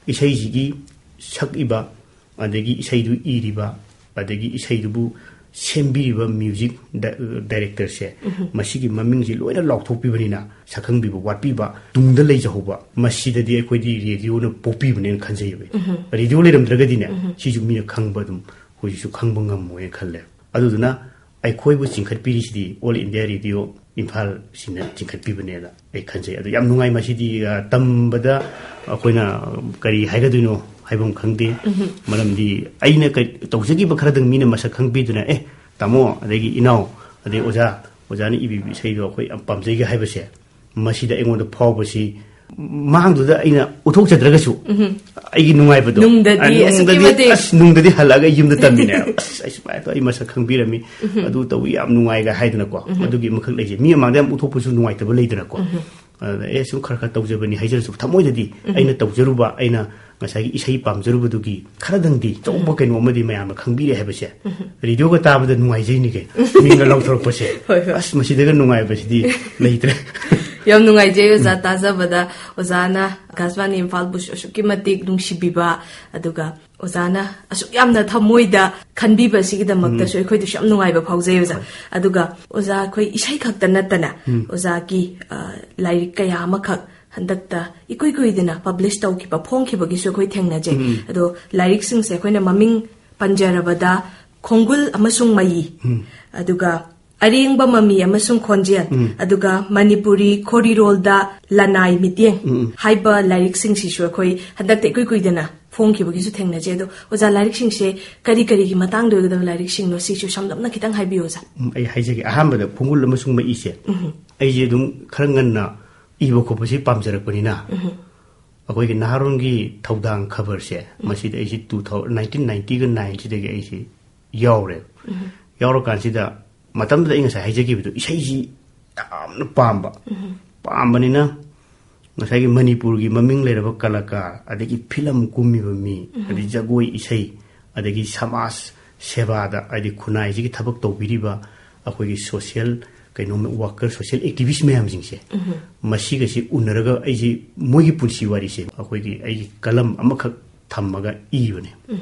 ꯏꯁꯩꯁꯤꯒꯤ ꯁꯛꯏꯕ, ꯑꯗꯒꯤ ꯏꯁꯩꯗꯨ ꯏꯔꯤꯕ, ꯑꯗꯒꯤ ꯏꯁꯩꯗꯨꯕꯨ ꯁꯦꯝꯕꯤꯔꯤꯕ music ꯗ-, directorꯁꯦ, ꯃꯁꯤꯒꯤ ꯃꯃꯤꯡꯁꯤ ꯂꯣꯏꯅ ꯂꯥꯎꯊꯣꯛꯄꯤꯕꯅꯤꯅ ꯁꯛꯈꯪꯕꯤꯕ ꯋꯥꯠꯄꯤꯕ, ꯇꯨꯡꯗ ꯂꯩꯖꯍꯧꯕ, ꯃꯁꯤꯗꯗꯤ ꯑꯩꯈꯣꯏꯗꯤ ꯔꯦꯗꯤꯑꯣꯅ ꯄꯣꯛꯄꯤꯕꯅꯦꯅ ꯈꯟꯖꯩꯌꯦꯕ꯫ ꯔꯦꯗꯤꯑꯣ ꯂꯩꯔꯝꯗ꯭ꯔꯒꯗꯤꯅꯦ, ꯁꯤꯁꯨ ꯃꯤꯅ ꯈꯪꯕ ꯑꯗꯨꯝ, ꯍꯧꯖꯤꯛꯁꯨ ꯈꯪꯕ ꯉꯝꯃꯣꯏꯅ ꯈꯜꯂꯦ꯫ ꯑꯗꯨꯗꯨꯅ ꯑꯩꯈꯣꯏꯕꯨ ꯆꯤꯡꯈꯠꯄꯤꯔꯤꯁꯤꯗꯤ All India Radio ꯏꯝꯐꯥꯜꯁꯤꯅ ꯆꯤꯡꯈꯠꯄꯤꯕꯅꯦꯅ ꯑꯩ ꯈꯟꯖꯩ꯫ ꯑꯗꯨ ꯌꯥꯝ ꯅꯨꯡꯉꯥꯏ꯫ ꯃꯁꯤꯗꯤ, ꯑ, ꯇꯝꯕꯗ ꯑꯩꯈꯣꯏꯅ ꯀꯔꯤ ꯍꯥꯏꯒꯗꯣꯏꯅꯣ ꯍꯥꯏꯐꯝ ꯈꯪꯗꯦ꯫ ꯃꯔꯝꯗꯤ ꯑꯩꯅ ꯀꯩ-, ꯇꯧꯖꯈꯤꯕ ꯈꯔꯗꯪ ꯃꯤꯅ ꯃꯁꯛ ꯈꯪꯕꯤꯗꯨꯅ, "ꯑꯦ, ꯇꯥꯃꯣ, ꯑꯗꯒꯤ ꯏꯅꯥꯎ, ꯑꯗꯩ ꯑꯣꯖꯥ, ꯑꯣꯖꯥꯅ ꯏꯕꯤꯕ ꯏꯁꯩꯗꯣ ꯑꯩꯈꯣꯏ ꯌꯥꯝ ꯄꯥꯝꯖꯩꯒ ꯍꯥꯏꯕꯁꯦ, ꯃꯁꯤꯗ ꯑꯩꯉꯣꯟꯗ ꯐꯥꯎꯕꯁꯤ, ꯃꯥꯡꯗꯨꯗ ꯑꯩꯅ ꯎꯠꯊꯣꯛꯆꯗ꯭ꯔꯒꯁꯨ ꯑꯩꯒꯤ ꯅꯨꯡꯉꯥꯏꯕꯗꯣ, ꯅꯨꯡꯗꯗꯤ ꯑ, ꯑꯁꯨꯛꯀꯤ ꯅꯨꯡꯗꯗꯤ, ꯃꯇꯤꯛ ꯑꯁ, ꯅꯨꯡꯗꯗꯤ ꯍꯜꯂꯛꯑꯒ ꯑꯩ ꯌꯨꯝꯗ ꯇꯝꯃꯤꯅꯦ꯫ "ꯑꯁ, ꯑꯩ ꯁꯨꯃꯥꯏꯅ ꯇꯧ, ꯑꯩ ꯃꯁꯛ ꯈꯪꯕꯤꯔꯝꯃꯤ, ꯑꯗꯨ ꯇꯧꯕ ꯌꯥꯝ ꯅꯨꯡꯉꯥꯏꯒ" ꯍꯥꯏꯗꯅꯀꯣ꯫ ꯑꯗꯨꯒꯤ ꯑꯃꯈꯛ ꯂꯩꯖꯩ꯫ ꯃꯤ ꯃꯃꯥꯡꯗ ꯌꯥꯝ ꯎꯠꯊꯣꯛꯄꯁꯨ ꯅꯨꯡꯉꯥꯏꯇꯕ ꯂꯩꯗꯅꯀꯣ꯫ ꯑꯗ "ꯑꯦ, ꯁꯨꯝ ꯈꯔ ꯈꯔ ꯇꯧꯖꯕꯅꯤ" ꯍꯥꯏꯖꯔꯁꯨ, ꯊꯃꯣꯏꯗꯗꯤ ꯑꯩꯅ ꯇꯧꯖꯔꯨꯕ, ꯑꯩꯅ ꯉꯁꯥꯏꯒꯤ ꯏꯁꯩ ꯄꯥꯝꯖꯔꯨꯕꯗꯨꯒꯤ ꯈꯔꯗꯪꯗꯤ ꯆꯥꯎꯕ ꯀꯩꯅꯣ ꯑꯃꯗꯤ ꯃꯌꯥꯝꯅ ꯈꯪꯕꯤꯔꯦ ꯍꯥꯏꯕꯁꯦ, ꯔꯦꯗꯤꯑꯣꯒ ꯇꯥꯕꯗ ꯅꯨꯡꯉꯥꯏꯖꯩꯅꯤ ꯀꯩꯅꯣ, ꯃꯤꯡꯒ ꯂꯥꯎꯊꯣꯔꯛꯄꯁꯦ꯫ ꯍꯣꯏ, ꯍꯣꯏ꯫ ꯑꯁ, ꯃꯁꯤꯗꯒ ꯅꯨꯡꯉꯥꯏꯕꯁꯤꯗꯤ ꯂꯩꯇ꯭ꯔꯦ꯫ ꯌꯥꯝ ꯅꯨꯡꯉꯥꯏꯖꯩ ꯑꯣꯖꯥ ꯇꯥꯖꯕꯗ꯫ ꯑꯣꯖꯥꯅ ꯑꯀꯥꯁꯕꯥꯅꯤ ꯏꯝꯐꯥꯜꯕꯨꯁꯨ ꯑꯁꯨꯛꯀꯤ ꯃꯇꯤꯛ ꯅꯨꯡꯁꯤꯕꯤꯕ, ꯑꯗꯨꯒ ꯑꯣꯖꯥꯅ ꯑꯁꯨꯛ ꯌꯥꯝꯅ ꯊꯃꯣꯏꯗ ꯈꯟꯕꯤꯕꯁꯤꯒꯤꯗꯃꯛꯇꯁꯨ ꯑꯩꯈꯣꯏꯗꯁꯨ ꯌꯥꯝ ꯅꯨꯡꯉꯥꯏꯕ ꯐꯥꯎꯖꯩ ꯑꯣꯖꯥ꯫ ꯑꯗꯨꯒ ꯑꯣꯖꯥ, ꯑꯩꯈꯣꯏ ꯏꯁꯩ ꯈꯛꯇ ꯅꯠꯇꯅ ꯑꯣꯖꯥꯒꯤ, ꯑ, ꯂꯥꯏꯔꯤꯛ ꯀꯌꯥ ꯑꯃꯈꯛ ꯍꯟꯗꯛꯇ ꯏꯀꯨꯏ ꯀꯨꯏꯗꯅ ꯄꯕ꯭ꯂꯤꯁ ꯇꯧꯈꯤꯕ, ꯐꯣꯡꯈꯤꯕꯒꯤꯁꯨ ꯑꯩꯈꯣꯏ ꯊꯦꯡꯅꯖꯩ꯫ ꯑꯗꯣ ꯂꯥꯏꯔꯤꯛꯁꯤꯡꯁꯦ ꯑꯩꯈꯣꯏꯅ ꯃꯃꯤꯡ ꯄꯟꯖꯔꯕꯗ, ꯈꯣꯡꯒꯨꯜ ꯑꯃꯁꯨꯡ ꯃꯩ, ꯑꯗꯨꯒ ꯑꯔꯦꯡꯕ ꯃꯃꯤ ꯑꯃꯁꯨꯡ ꯈꯣꯟꯖꯦꯜ, ꯑꯗꯨꯒ ꯃꯅꯤꯄꯨꯔꯤ ꯈꯣꯔꯤꯔꯣꯜꯗ ꯂꯅꯥꯏ ꯃꯤꯠꯌꯦꯡ ꯍꯥꯏꯕ ꯂꯥꯏꯔꯤꯛꯁꯤꯡꯁꯤꯁꯨ ꯑꯩꯈꯣꯏ ꯍꯟꯗꯛꯇ ꯏꯀꯨꯏ ꯀꯨꯏꯗꯅ ꯐꯣꯡꯈꯤꯕꯒꯤꯁꯨ ꯊꯦꯡꯅꯖꯩ꯫ ꯑꯗꯣ ꯑꯣꯖꯥ, ꯂꯥꯏꯔꯤꯛꯁꯤꯡꯁꯦ ꯀꯔꯤ ꯀꯔꯤꯒꯤ ꯃꯇꯥꯡꯗ ꯑꯣꯏꯒꯗꯕ ꯂꯥꯏꯔꯤꯛꯁꯤꯡꯅꯣ, ꯁꯤꯁꯨ ꯁꯝꯂꯞꯅ ꯈꯤꯇꯪ ꯍꯥꯏꯕꯤꯌꯨ ꯑꯣꯖꯥ꯫ ꯎꯝ, ꯑꯩ ꯍꯥꯏꯖꯒꯦ꯫ ꯑꯍꯥꯟꯕꯗ ꯈꯣꯡꯒꯨꯜ ꯑꯃꯁꯨꯡ ꯃꯩꯁꯦ ꯑꯩꯁꯦ ꯑꯗꯨꯝ ꯈꯔ ꯉꯟꯅ ꯏꯕ ꯈꯣꯠꯄꯁꯤ ꯄꯥꯝꯖꯔꯛꯄꯅꯤꯅ, ꯑꯩꯈꯣꯏꯒꯤ ꯅꯍꯥꯔꯣꯟꯒꯤ ꯊꯧꯗꯥꯡ ꯈꯕꯔꯁꯦ, ꯃꯁꯤꯗ ꯑꯩꯁꯦ two thousand, nineteen ninety-nine ꯁꯤꯗꯒꯤ ꯑꯩꯁꯦ ꯌꯥꯎꯔꯦ꯫ ꯌꯥꯎꯔꯀꯥꯟꯁꯤꯗ, ꯃꯇꯝꯗꯨꯗ ꯑꯩ ꯉꯁꯥꯏ ꯍꯥꯏꯖꯈꯤꯕꯗꯣ, ꯏꯁꯩꯁꯤ ꯌꯥꯝꯅ ꯄꯥꯝꯕ꯫ ꯄꯥꯝꯕꯅꯤꯅ ꯉꯁꯥꯏꯒꯤ ꯃꯅꯤꯄꯨꯔꯒꯤ ꯃꯃꯤꯡ ꯂꯩꯔꯕ ꯀꯂꯥꯀꯥꯔ, ꯑꯗꯒꯤ ꯐꯤꯂꯝ ꯀꯨꯝꯃꯤꯕ ꯃꯤ, ꯑꯗꯩ ꯖꯒꯣꯏ ꯏꯁꯩ, ꯑꯗꯒꯤ ꯁꯃꯥꯖ ꯁꯦꯕꯥꯗ, ꯍꯥꯏꯗꯤ ꯈꯨꯟꯅꯥꯏꯁꯤꯒꯤ ꯊꯕꯛ ꯇꯧꯕꯤꯔꯤꯕ ꯑꯩꯈꯣꯏꯒꯤ ꯁꯣꯁꯤꯌꯦꯜ ꯀꯩꯅꯣ ꯋꯥꯀꯔ, ꯁꯣꯁꯤꯌꯦꯜ ꯑꯦꯛꯇꯤꯚꯤꯁ ꯃꯌꯥꯝꯁꯤꯡꯁꯦ, ꯃꯁꯤꯒꯁꯤ ꯎꯅꯔꯒ ꯑꯩꯁꯦ ꯃꯣꯏꯒꯤ ꯄꯨꯟꯁꯤ ꯋꯥꯔꯤꯁꯦ ꯑꯩꯈꯣꯏꯒꯤ ꯑꯩꯒꯤ ꯀꯂꯝ ꯑꯃꯈꯛ ꯊꯝꯃꯒ ꯏꯕꯅꯦ꯫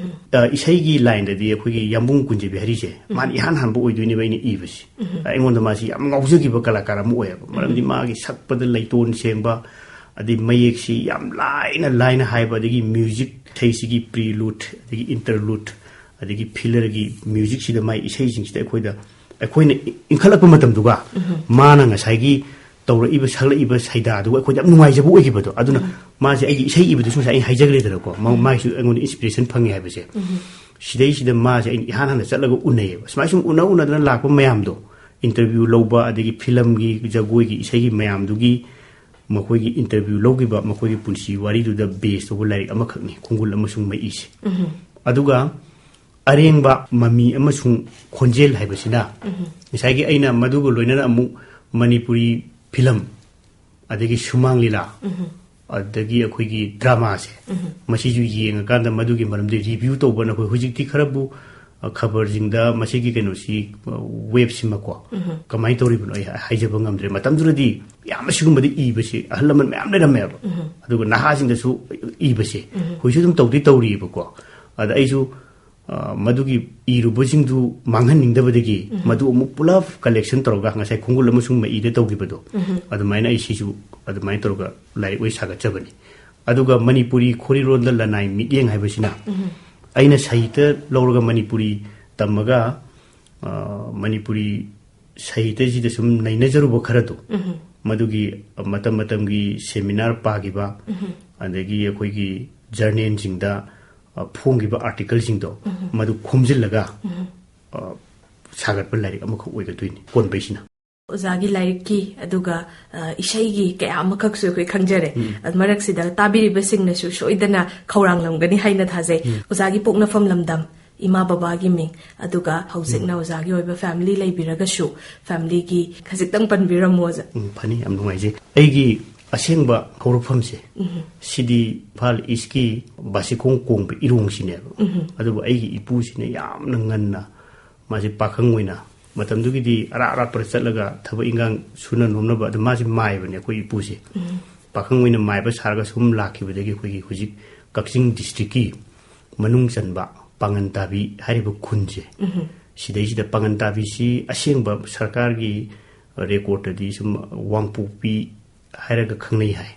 ꯑ, ꯏꯁꯩꯒꯤ ꯂꯥꯏꯟꯗꯗꯤ ꯑꯩꯈꯣꯏꯒꯤ ꯌꯥꯝꯕꯨꯡ ꯀꯨꯟꯖꯕꯤ ꯍꯔꯤꯁꯦ, ꯃꯥꯅ ꯏꯍꯥꯟ ꯍꯥꯟꯕ ꯑꯣꯏꯗꯣꯏꯅꯦꯕ ꯑꯩꯅ ꯏꯕꯁꯤ꯫ ꯑꯩꯉꯣꯟꯗ ꯃꯥꯁꯤ ꯌꯥꯝ ꯉꯥꯎꯖꯈꯤꯕ ꯀꯂꯥꯀꯥꯔ ꯑꯃ ꯑꯣꯏꯌꯦꯕ, ꯃꯔꯝꯗꯤ ꯃꯥꯒꯤ ꯁꯛꯄꯗ ꯂꯩꯇꯣꯟ ꯁꯦꯡꯕ, ꯑꯗꯩ ꯃꯌꯦꯛꯁꯤ ꯌꯥꯝ ꯂꯥꯏꯅ ꯂꯥꯏꯅ ꯍꯥꯏꯕ, ꯑꯗꯒꯤ ꯃ꯭ꯌꯨꯖꯤꯛ, ꯏꯁꯩꯁꯤꯒꯤ ꯄ꯭ꯔꯤꯂꯨꯠ, ꯑꯗꯒꯤ ꯏꯟꯇꯔꯂꯨꯠ, ꯑꯗꯒꯤ ꯐꯤꯂꯔꯒꯤ ꯃ꯭ꯌꯨꯖꯤꯛꯁꯤꯗ, ꯃꯥꯏ ꯏꯁꯩꯁꯤꯡꯁꯤꯗ ꯑꯩꯈꯣꯏꯗ, ꯑꯩꯈꯣꯏꯅ ꯏ-, ꯏꯟꯈꯠꯂꯛꯄ ꯃꯇꯝꯗꯨꯒ ꯃꯥꯅ ꯉꯁꯥꯏꯒꯤ ꯇꯧꯔꯛꯏꯕ, ꯁꯛꯂꯛꯏꯕ ꯁꯩꯗꯥꯗꯨꯒ ꯑꯩꯈꯣꯏꯗ ꯌꯥꯝ ꯅꯨꯡꯉꯥꯏꯖꯕ ꯑꯣꯏꯈꯤꯕꯗꯣ꯫ ꯑꯗꯨꯅ ꯃꯥꯁꯦ ꯑꯩꯒꯤ ꯏꯁꯩ ꯏꯕꯗꯁꯨ ꯉꯁꯥꯏ ꯑꯩꯅ ꯍꯥꯏꯖꯈ꯭ꯔꯦꯗꯅꯀꯣ, ꯃꯥ-, ꯃꯥꯒꯤꯁꯨ ꯑꯩꯉꯣꯟꯗ ꯏꯟꯁꯄꯤꯔꯦꯁꯟ ꯐꯪꯉꯦ ꯍꯥꯏꯕꯁꯦ꯫ ꯁꯤꯗꯩꯁꯤꯗ ꯃꯥꯁꯦ ꯑꯩꯅ ꯏꯍꯥꯟ ꯍꯥꯟꯅ ꯆꯠꯂꯒ ꯎꯅꯩꯌꯦꯕ꯫ ꯁꯨꯃꯥꯏ ꯁꯨꯝ ꯎꯅ ꯎꯅꯗꯅ ꯂꯥꯛꯄ ꯃꯌꯥꯝꯗꯣ, ꯏꯟꯇꯔꯚ꯭ꯌꯨ ꯂꯧꯕ, ꯑꯗꯒꯤ ꯐꯤꯂꯝꯒꯤ, ꯖꯒꯣꯏꯒꯤ, ꯏꯁꯩꯒꯤ ꯃꯌꯥꯝꯗꯨꯒꯤ ꯃꯈꯣꯏꯒꯤ ꯏꯟꯇꯔꯚ꯭ꯌꯨ ꯂꯧꯈꯤꯕ, ꯃꯈꯣꯏꯒꯤ ꯄꯨꯟꯁꯤ ꯋꯥꯔꯤꯗꯨꯗ ꯕꯦꯁ ꯇꯧꯕ ꯂꯥꯏꯔꯤꯛ ꯑꯃꯈꯛꯅꯤ ꯈꯣꯡꯒꯨꯜ ꯑꯃꯁꯨꯡ ꯃꯩꯏꯁꯦ꯫ ꯑꯗꯨꯒ ꯑꯔꯦꯡꯕ ꯃꯃꯤ ꯑꯃꯁꯨꯡ ꯈꯣꯟꯖꯦꯜ ꯍꯥꯏꯕꯁꯤꯅ ꯉꯁꯥꯏꯒꯤ ꯑꯩꯅ ꯃꯗꯨꯒ ꯂꯣꯏꯅꯅ ꯑꯃꯨꯛ ꯃꯅꯤꯄꯨꯔꯤ ꯐꯤꯂꯝ, ꯑꯗꯒꯤ ꯁꯨꯃꯥꯡ ꯂꯤꯂꯥ, ꯑꯗꯒꯤ ꯑꯩꯈꯣꯏꯒꯤ ꯗ꯭ꯔꯃꯥꯁꯦ, ꯃꯁꯤꯁꯨ ꯌꯦꯡꯉꯀꯥꯟꯗ ꯃꯗꯨꯒꯤ ꯃꯔꯝꯗ ꯔꯤꯚ꯭ꯌꯨ ꯇꯧꯕꯅ ꯑꯩꯈꯣꯏ ꯍꯧꯖꯤꯛꯇꯤ ꯈꯔꯕꯨ, ꯑ, ꯈꯕꯔꯁꯤꯡꯗ ꯃꯁꯤꯒꯤ ꯀꯩꯅꯣꯁꯤ, ꯑ, ꯋꯦꯕꯁꯤꯃꯀꯣ, ꯀꯃꯥꯏꯅ ꯇꯧꯔꯤꯕꯅꯣ ꯑꯩ ꯍꯥꯏꯖꯕ ꯉꯝꯗ꯭ꯔꯦ꯫ ꯃꯇꯝꯗꯨꯗꯗꯤ ꯌꯥꯝꯅ ꯁꯤꯒꯨꯝꯕꯗꯤ ꯏꯕꯁꯦ ꯑꯍꯜ ꯂꯃꯟ ꯃꯌꯥꯝ ꯂꯩꯔꯝꯃꯦꯕ꯫ ꯑꯗꯨꯒ ꯅꯍꯥꯁꯤꯡꯗꯁꯨ ꯏꯕꯁꯦ ꯍꯧꯖꯤꯛꯁꯨ ꯑꯗꯨꯝ ꯇꯧꯗꯤ ꯇꯧꯔꯤꯕꯀꯣ꯫ ꯑꯗ ꯑꯩꯁꯨ, ꯑ, ꯃꯗꯨꯒꯤ ꯏꯔꯨꯕꯁꯤꯡꯗꯨ ꯃꯥꯡꯍꯟꯅꯤꯡꯗꯕꯗꯒꯤ ꯃꯗꯨ ꯑꯃꯨꯛ ꯄꯨꯂꯞ ꯀꯂꯦꯛꯁꯟ ꯇꯧꯔꯒ ꯉꯁꯥꯏ ꯈꯣꯡꯒꯨꯜ ꯑꯃꯁꯨꯡ ꯃꯩꯗ ꯇꯧꯈꯤꯕꯗꯣ, ꯑꯗꯨꯃꯥꯏꯅ ꯑꯩ ꯁꯤꯁꯨ ꯑꯗꯨꯃꯥꯏꯅ ꯇꯧꯔꯒ ꯂꯥꯏꯔꯤꯛ ꯑꯣꯏꯅ ꯁꯥꯒꯠꯆꯕꯅꯤ꯫ ꯑꯗꯨꯒ ꯃꯅꯤꯄꯨꯔꯤ ꯈꯣꯔꯤꯔꯣꯟꯗ ꯂꯅꯥꯏ ꯃꯤꯠꯌꯦꯡ ꯍꯥꯏꯕꯁꯤꯅ ꯑꯩꯅ ꯁꯥꯍꯤꯇ ꯂꯧꯔꯒ ꯃꯅꯤꯄꯨꯔꯤ ꯇꯝꯃꯒ, ꯑ, ꯃꯅꯤꯄꯨꯔꯤ ꯁꯥꯍꯤꯇꯁꯤꯗ ꯁꯨꯝ ꯅꯩꯅꯖꯔꯨꯕ ꯈꯔꯗꯣ, ꯃꯗꯨꯒꯤ ꯃꯇꯝ ꯃꯇꯝꯒꯤ ꯁꯦꯃꯤꯅꯥꯔ ꯄꯥꯈꯤꯕ, ꯑꯗꯒꯤ ꯑꯩꯈꯣꯏꯒꯤ ꯖꯔꯅꯦꯜꯁꯤꯡꯗ, ꯑ, ꯐꯣꯡꯈꯤꯕ ꯑꯥꯔꯇꯤꯀꯜꯁꯤꯡꯗꯣ, ꯃꯗꯨ ꯈꯣꯝꯖꯤꯜꯂꯒ, ꯑ, ꯁꯥꯒꯠꯄ ꯂꯥꯏꯔꯤꯛ ꯑꯃꯈꯛ ꯑꯣꯏꯒꯗꯣꯏꯅꯤ ꯀꯣꯟꯕꯩꯁꯤꯅ꯫ ꯑꯣꯖꯥꯒꯤ ꯂꯥꯏꯔꯤꯛꯀꯤ ꯑꯗꯨꯒ, ꯑ, ꯏꯁꯩꯒꯤ ꯀꯌꯥ ꯑꯃꯈꯛꯁꯨ ꯑꯩꯈꯣꯏ ꯈꯪꯖꯔꯦ꯫ ꯑꯗꯨ ꯃꯔꯛꯁꯤꯗ ꯇꯥꯕꯤꯔꯤꯕꯁꯤꯡꯅꯁꯨ ꯁꯣꯏꯗꯅ ꯈꯧꯔꯥꯡꯂꯝꯒꯅꯤ ꯍꯥꯏꯅ ꯊꯥꯖꯩ꯫ ꯑꯣꯖꯥꯒꯤ ꯄꯣꯛꯅꯐꯝ ꯂꯝꯗꯝ, ꯏꯃꯥ ꯕꯕꯥꯒꯤ ꯃꯤꯡ, ꯑꯗꯨꯒ ꯍꯧꯖꯤꯛꯅ ꯑꯣꯖꯥꯒꯤ ꯑꯣꯏꯕ ꯐꯦꯃꯤꯂꯤ ꯂꯩꯕꯤꯔꯒꯁꯨ, ꯐꯦꯃꯤꯂꯤꯒꯤ ꯈꯖꯤꯛꯇꯪ ꯄꯟꯕꯤꯔꯝꯃꯣ, ꯑꯣꯖꯥ꯫ ꯎꯝ, ꯐꯅꯤ, ꯌꯥꯝ ꯅꯨꯡꯉꯥꯏꯖꯩ꯫ ꯑꯩꯒꯤ ꯑꯁꯦꯡꯕ ꯍꯧꯔꯛꯐꯝꯁꯦ ꯁꯤꯗꯤ ꯏꯝꯐꯥꯜ ꯏꯁꯀꯤ ꯕꯥꯁꯤꯈꯣꯡ ꯀꯣꯡꯕ ꯏꯔꯣꯡꯁꯤꯅꯦꯕ꯫ ꯑꯗꯨꯕꯨ ꯑꯩꯒꯤ ꯏꯄꯨꯁꯤꯅ ꯌꯥꯝꯅ ꯉꯟꯅ ꯃꯥꯁꯦ ꯄꯥꯈꯪ ꯑꯣꯏꯅ, ꯃꯇꯝꯗꯨꯒꯤꯗꯤ ꯑꯔꯥꯞ ꯑꯔꯥꯞꯄꯗ ꯆꯠꯂꯒ ꯊꯕꯛ ꯏꯟꯈꯥꯡ ꯁꯨꯅ ꯅꯣꯝꯅꯕ, ꯑꯗꯨ ꯃꯥꯁꯦ ꯃꯥꯏꯕꯅꯦ ꯑꯩꯈꯣꯏ ꯏꯄꯨꯁꯦ꯫ ꯄꯥꯈꯪ ꯑꯣꯏꯅ ꯃꯥꯏꯕ ꯁꯥꯔꯒ ꯁꯨꯝ ꯂꯥꯛꯈꯤꯕꯗꯒꯤ ꯑꯩꯈꯣꯏꯒꯤ ꯍꯧꯖꯤꯛ ꯀꯛꯆꯤꯡ ꯗꯤꯁꯇ꯭ꯔꯤꯛꯀꯤ ꯃꯅꯨꯡ ꯆꯟꯕ ꯄꯥꯉꯟ ꯇꯥꯕꯤ ꯍꯥꯏꯔꯤꯕ ꯈꯨꯟꯁꯦ, ꯁꯤꯗꯩꯁꯤꯗ ꯄꯥꯉꯟ ꯇꯥꯕꯤꯁꯤ ꯑꯁꯦꯡꯕ ꯁꯔꯀꯥꯔꯒꯤ ꯔꯦꯀꯣꯔꯠꯇꯗꯤ ꯁꯨꯝ ꯋꯥꯡꯄꯣꯛꯄꯤ ꯍꯥꯏꯔꯒ ꯈꯪꯅꯩ ꯍꯥꯏ꯫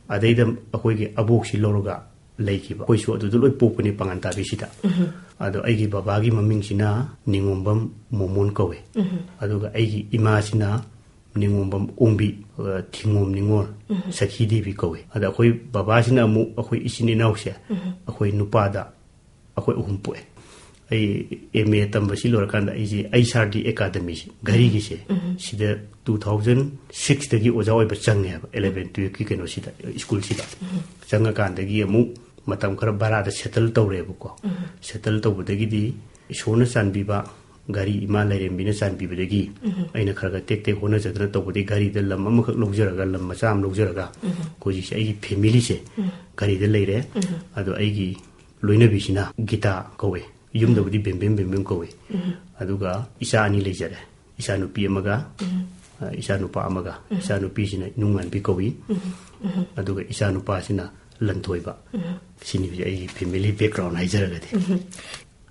ꯑꯗꯩꯗ ꯑꯩꯈꯣꯏꯒꯤ ꯑꯕꯣꯛꯁꯤ ꯂꯧꯔꯒ ꯂꯩꯈꯤꯕ꯫ ꯑꯩꯈꯣꯏꯁꯨ ꯑꯗꯨꯗ ꯂꯣꯏ ꯄꯣꯛꯄꯅꯤ, ꯄꯥꯉꯟ ꯇꯥꯕꯤꯁꯤꯗ꯫ ꯑꯗꯣ ꯑꯩꯒꯤ ꯕꯕꯥꯒꯤ ꯃꯃꯤꯡꯁꯤꯅ ꯅꯤꯉꯣꯝꯕꯝ ꯃꯣꯃꯣꯟ ꯀꯧꯋꯦ꯫ ꯑꯗꯨꯒ ꯑꯩꯒꯤ ꯏꯃꯥꯁꯤꯅ ꯅꯤꯉꯣꯝꯕꯝ ꯑꯣꯡꯕꯤ, ꯑ, ꯊꯤꯉꯣꯝ ꯅꯤꯉꯣꯜ, ꯁꯈꯤ ꯗꯦꯕꯤ ꯀꯧꯋꯦ꯫ ꯑꯗ ꯑꯩꯈꯣꯏ ꯕꯕꯥꯁꯤꯅ ꯑꯃꯨꯛ ꯑꯩꯈꯣꯏ ꯏꯆꯤꯟ ꯏꯅꯥꯎꯁꯦ, ꯑꯩꯈꯣꯏ ꯅꯨꯄꯥꯗ ꯑꯩꯈꯣꯏ ꯑꯍꯨꯝ ꯄꯣꯛꯑꯦ꯫ ꯑꯩ ꯑꯦꯝ ꯑꯦ ꯇꯝꯕꯁꯤ ꯂꯣꯏꯔꯀꯥꯟꯗ ꯑꯩꯁꯦ ꯑꯩꯁ ꯑꯥꯔ ꯗꯤ ꯑꯦꯀꯥꯗꯃꯤꯁꯦ, ꯘꯔꯤꯒꯤꯁꯦ, ꯁꯤꯗ ꯇꯨ ꯊꯥꯎꯖꯟ ꯁꯤꯛꯁꯇꯒꯤ ꯑꯣꯖꯥ ꯑꯣꯏꯕ ꯆꯪꯉꯦꯕ, ꯏꯂꯚꯦꯟ ꯇꯨꯌꯦꯜꯐꯀꯤ ꯀꯩꯅꯣꯁꯤꯗ, ꯁ꯭ꯀꯨꯜꯁꯤꯗ꯫ ꯆꯪꯉꯀꯥꯟꯗꯒꯤ ꯑꯃꯨꯛ ꯃꯇꯝ ꯈꯔ ꯚꯔꯥꯗ ꯁꯦꯇꯜ ꯇꯧꯔꯦꯕꯀꯣ꯫ ꯁꯦꯇꯜ ꯇꯧꯕꯗꯒꯤꯗꯤ ꯏꯁꯣꯔꯅ ꯆꯥꯟꯕꯤꯕ, ꯘꯔꯤ ꯏꯃꯥ ꯂꯥꯏꯔꯦꯝꯕꯤꯅ ꯆꯥꯟꯕꯤꯕꯗꯒꯤ ꯑꯩꯅ ꯈꯔ ꯈꯔ ꯇꯦꯛ ꯇꯦꯛ ꯍꯣꯠꯅꯖꯗꯅ ꯇꯧꯕꯗꯒꯤ ꯘꯔꯤꯗ ꯂꯝ ꯑꯃꯈꯛ ꯂꯧꯖꯔꯒ, ꯂꯝ ꯃꯆꯥ ꯑꯃ ꯂꯧꯖꯔꯒ, ꯍꯧꯖꯤꯛꯁꯦ ꯑꯩꯒꯤ ꯐꯦꯃꯤꯂꯤꯁꯦ ꯘꯔꯤꯗ ꯂꯩꯔꯦ꯫ ꯑꯗꯣ ꯑꯩꯒꯤ ꯂꯣꯏꯅꯕꯤꯁꯤꯅ ꯒꯤꯇꯥ ꯀꯧꯋꯦ꯫ ꯌꯨꯝꯗꯕꯨꯗꯤ ꯕꯦꯝꯕꯦꯝ ꯕꯦꯝꯕꯦꯝ ꯀꯧꯋꯦ꯫ ꯑꯗꯨꯒ ꯏꯆꯥ ꯑꯅꯤ ꯂꯩꯖꯔꯦ꯫ ꯏꯆꯥ ꯅꯨꯄꯤ ꯑꯃꯒ, ꯑ, ꯏꯆꯥ ꯅꯨꯄꯥ ꯑꯃꯒ꯫ ꯏꯆꯥ ꯅꯨꯄꯤꯁꯤꯅ ꯏꯅꯨꯡꯉꯥꯟꯕꯤ ꯀꯧꯏ꯫ ꯑꯗꯨꯒ ꯏꯆꯥ ꯅꯨꯄꯥꯁꯤꯅ ꯂꯟꯊꯣꯏꯕ꯫ ꯁꯤꯅꯤ ꯍꯧꯖꯤꯛ ꯑꯩꯒꯤ ꯐꯦꯃꯤꯂꯤ ꯕꯦꯛꯒ꯭ꯔꯥꯎꯟ ꯍꯥꯏꯖꯔꯒꯗꯤ꯫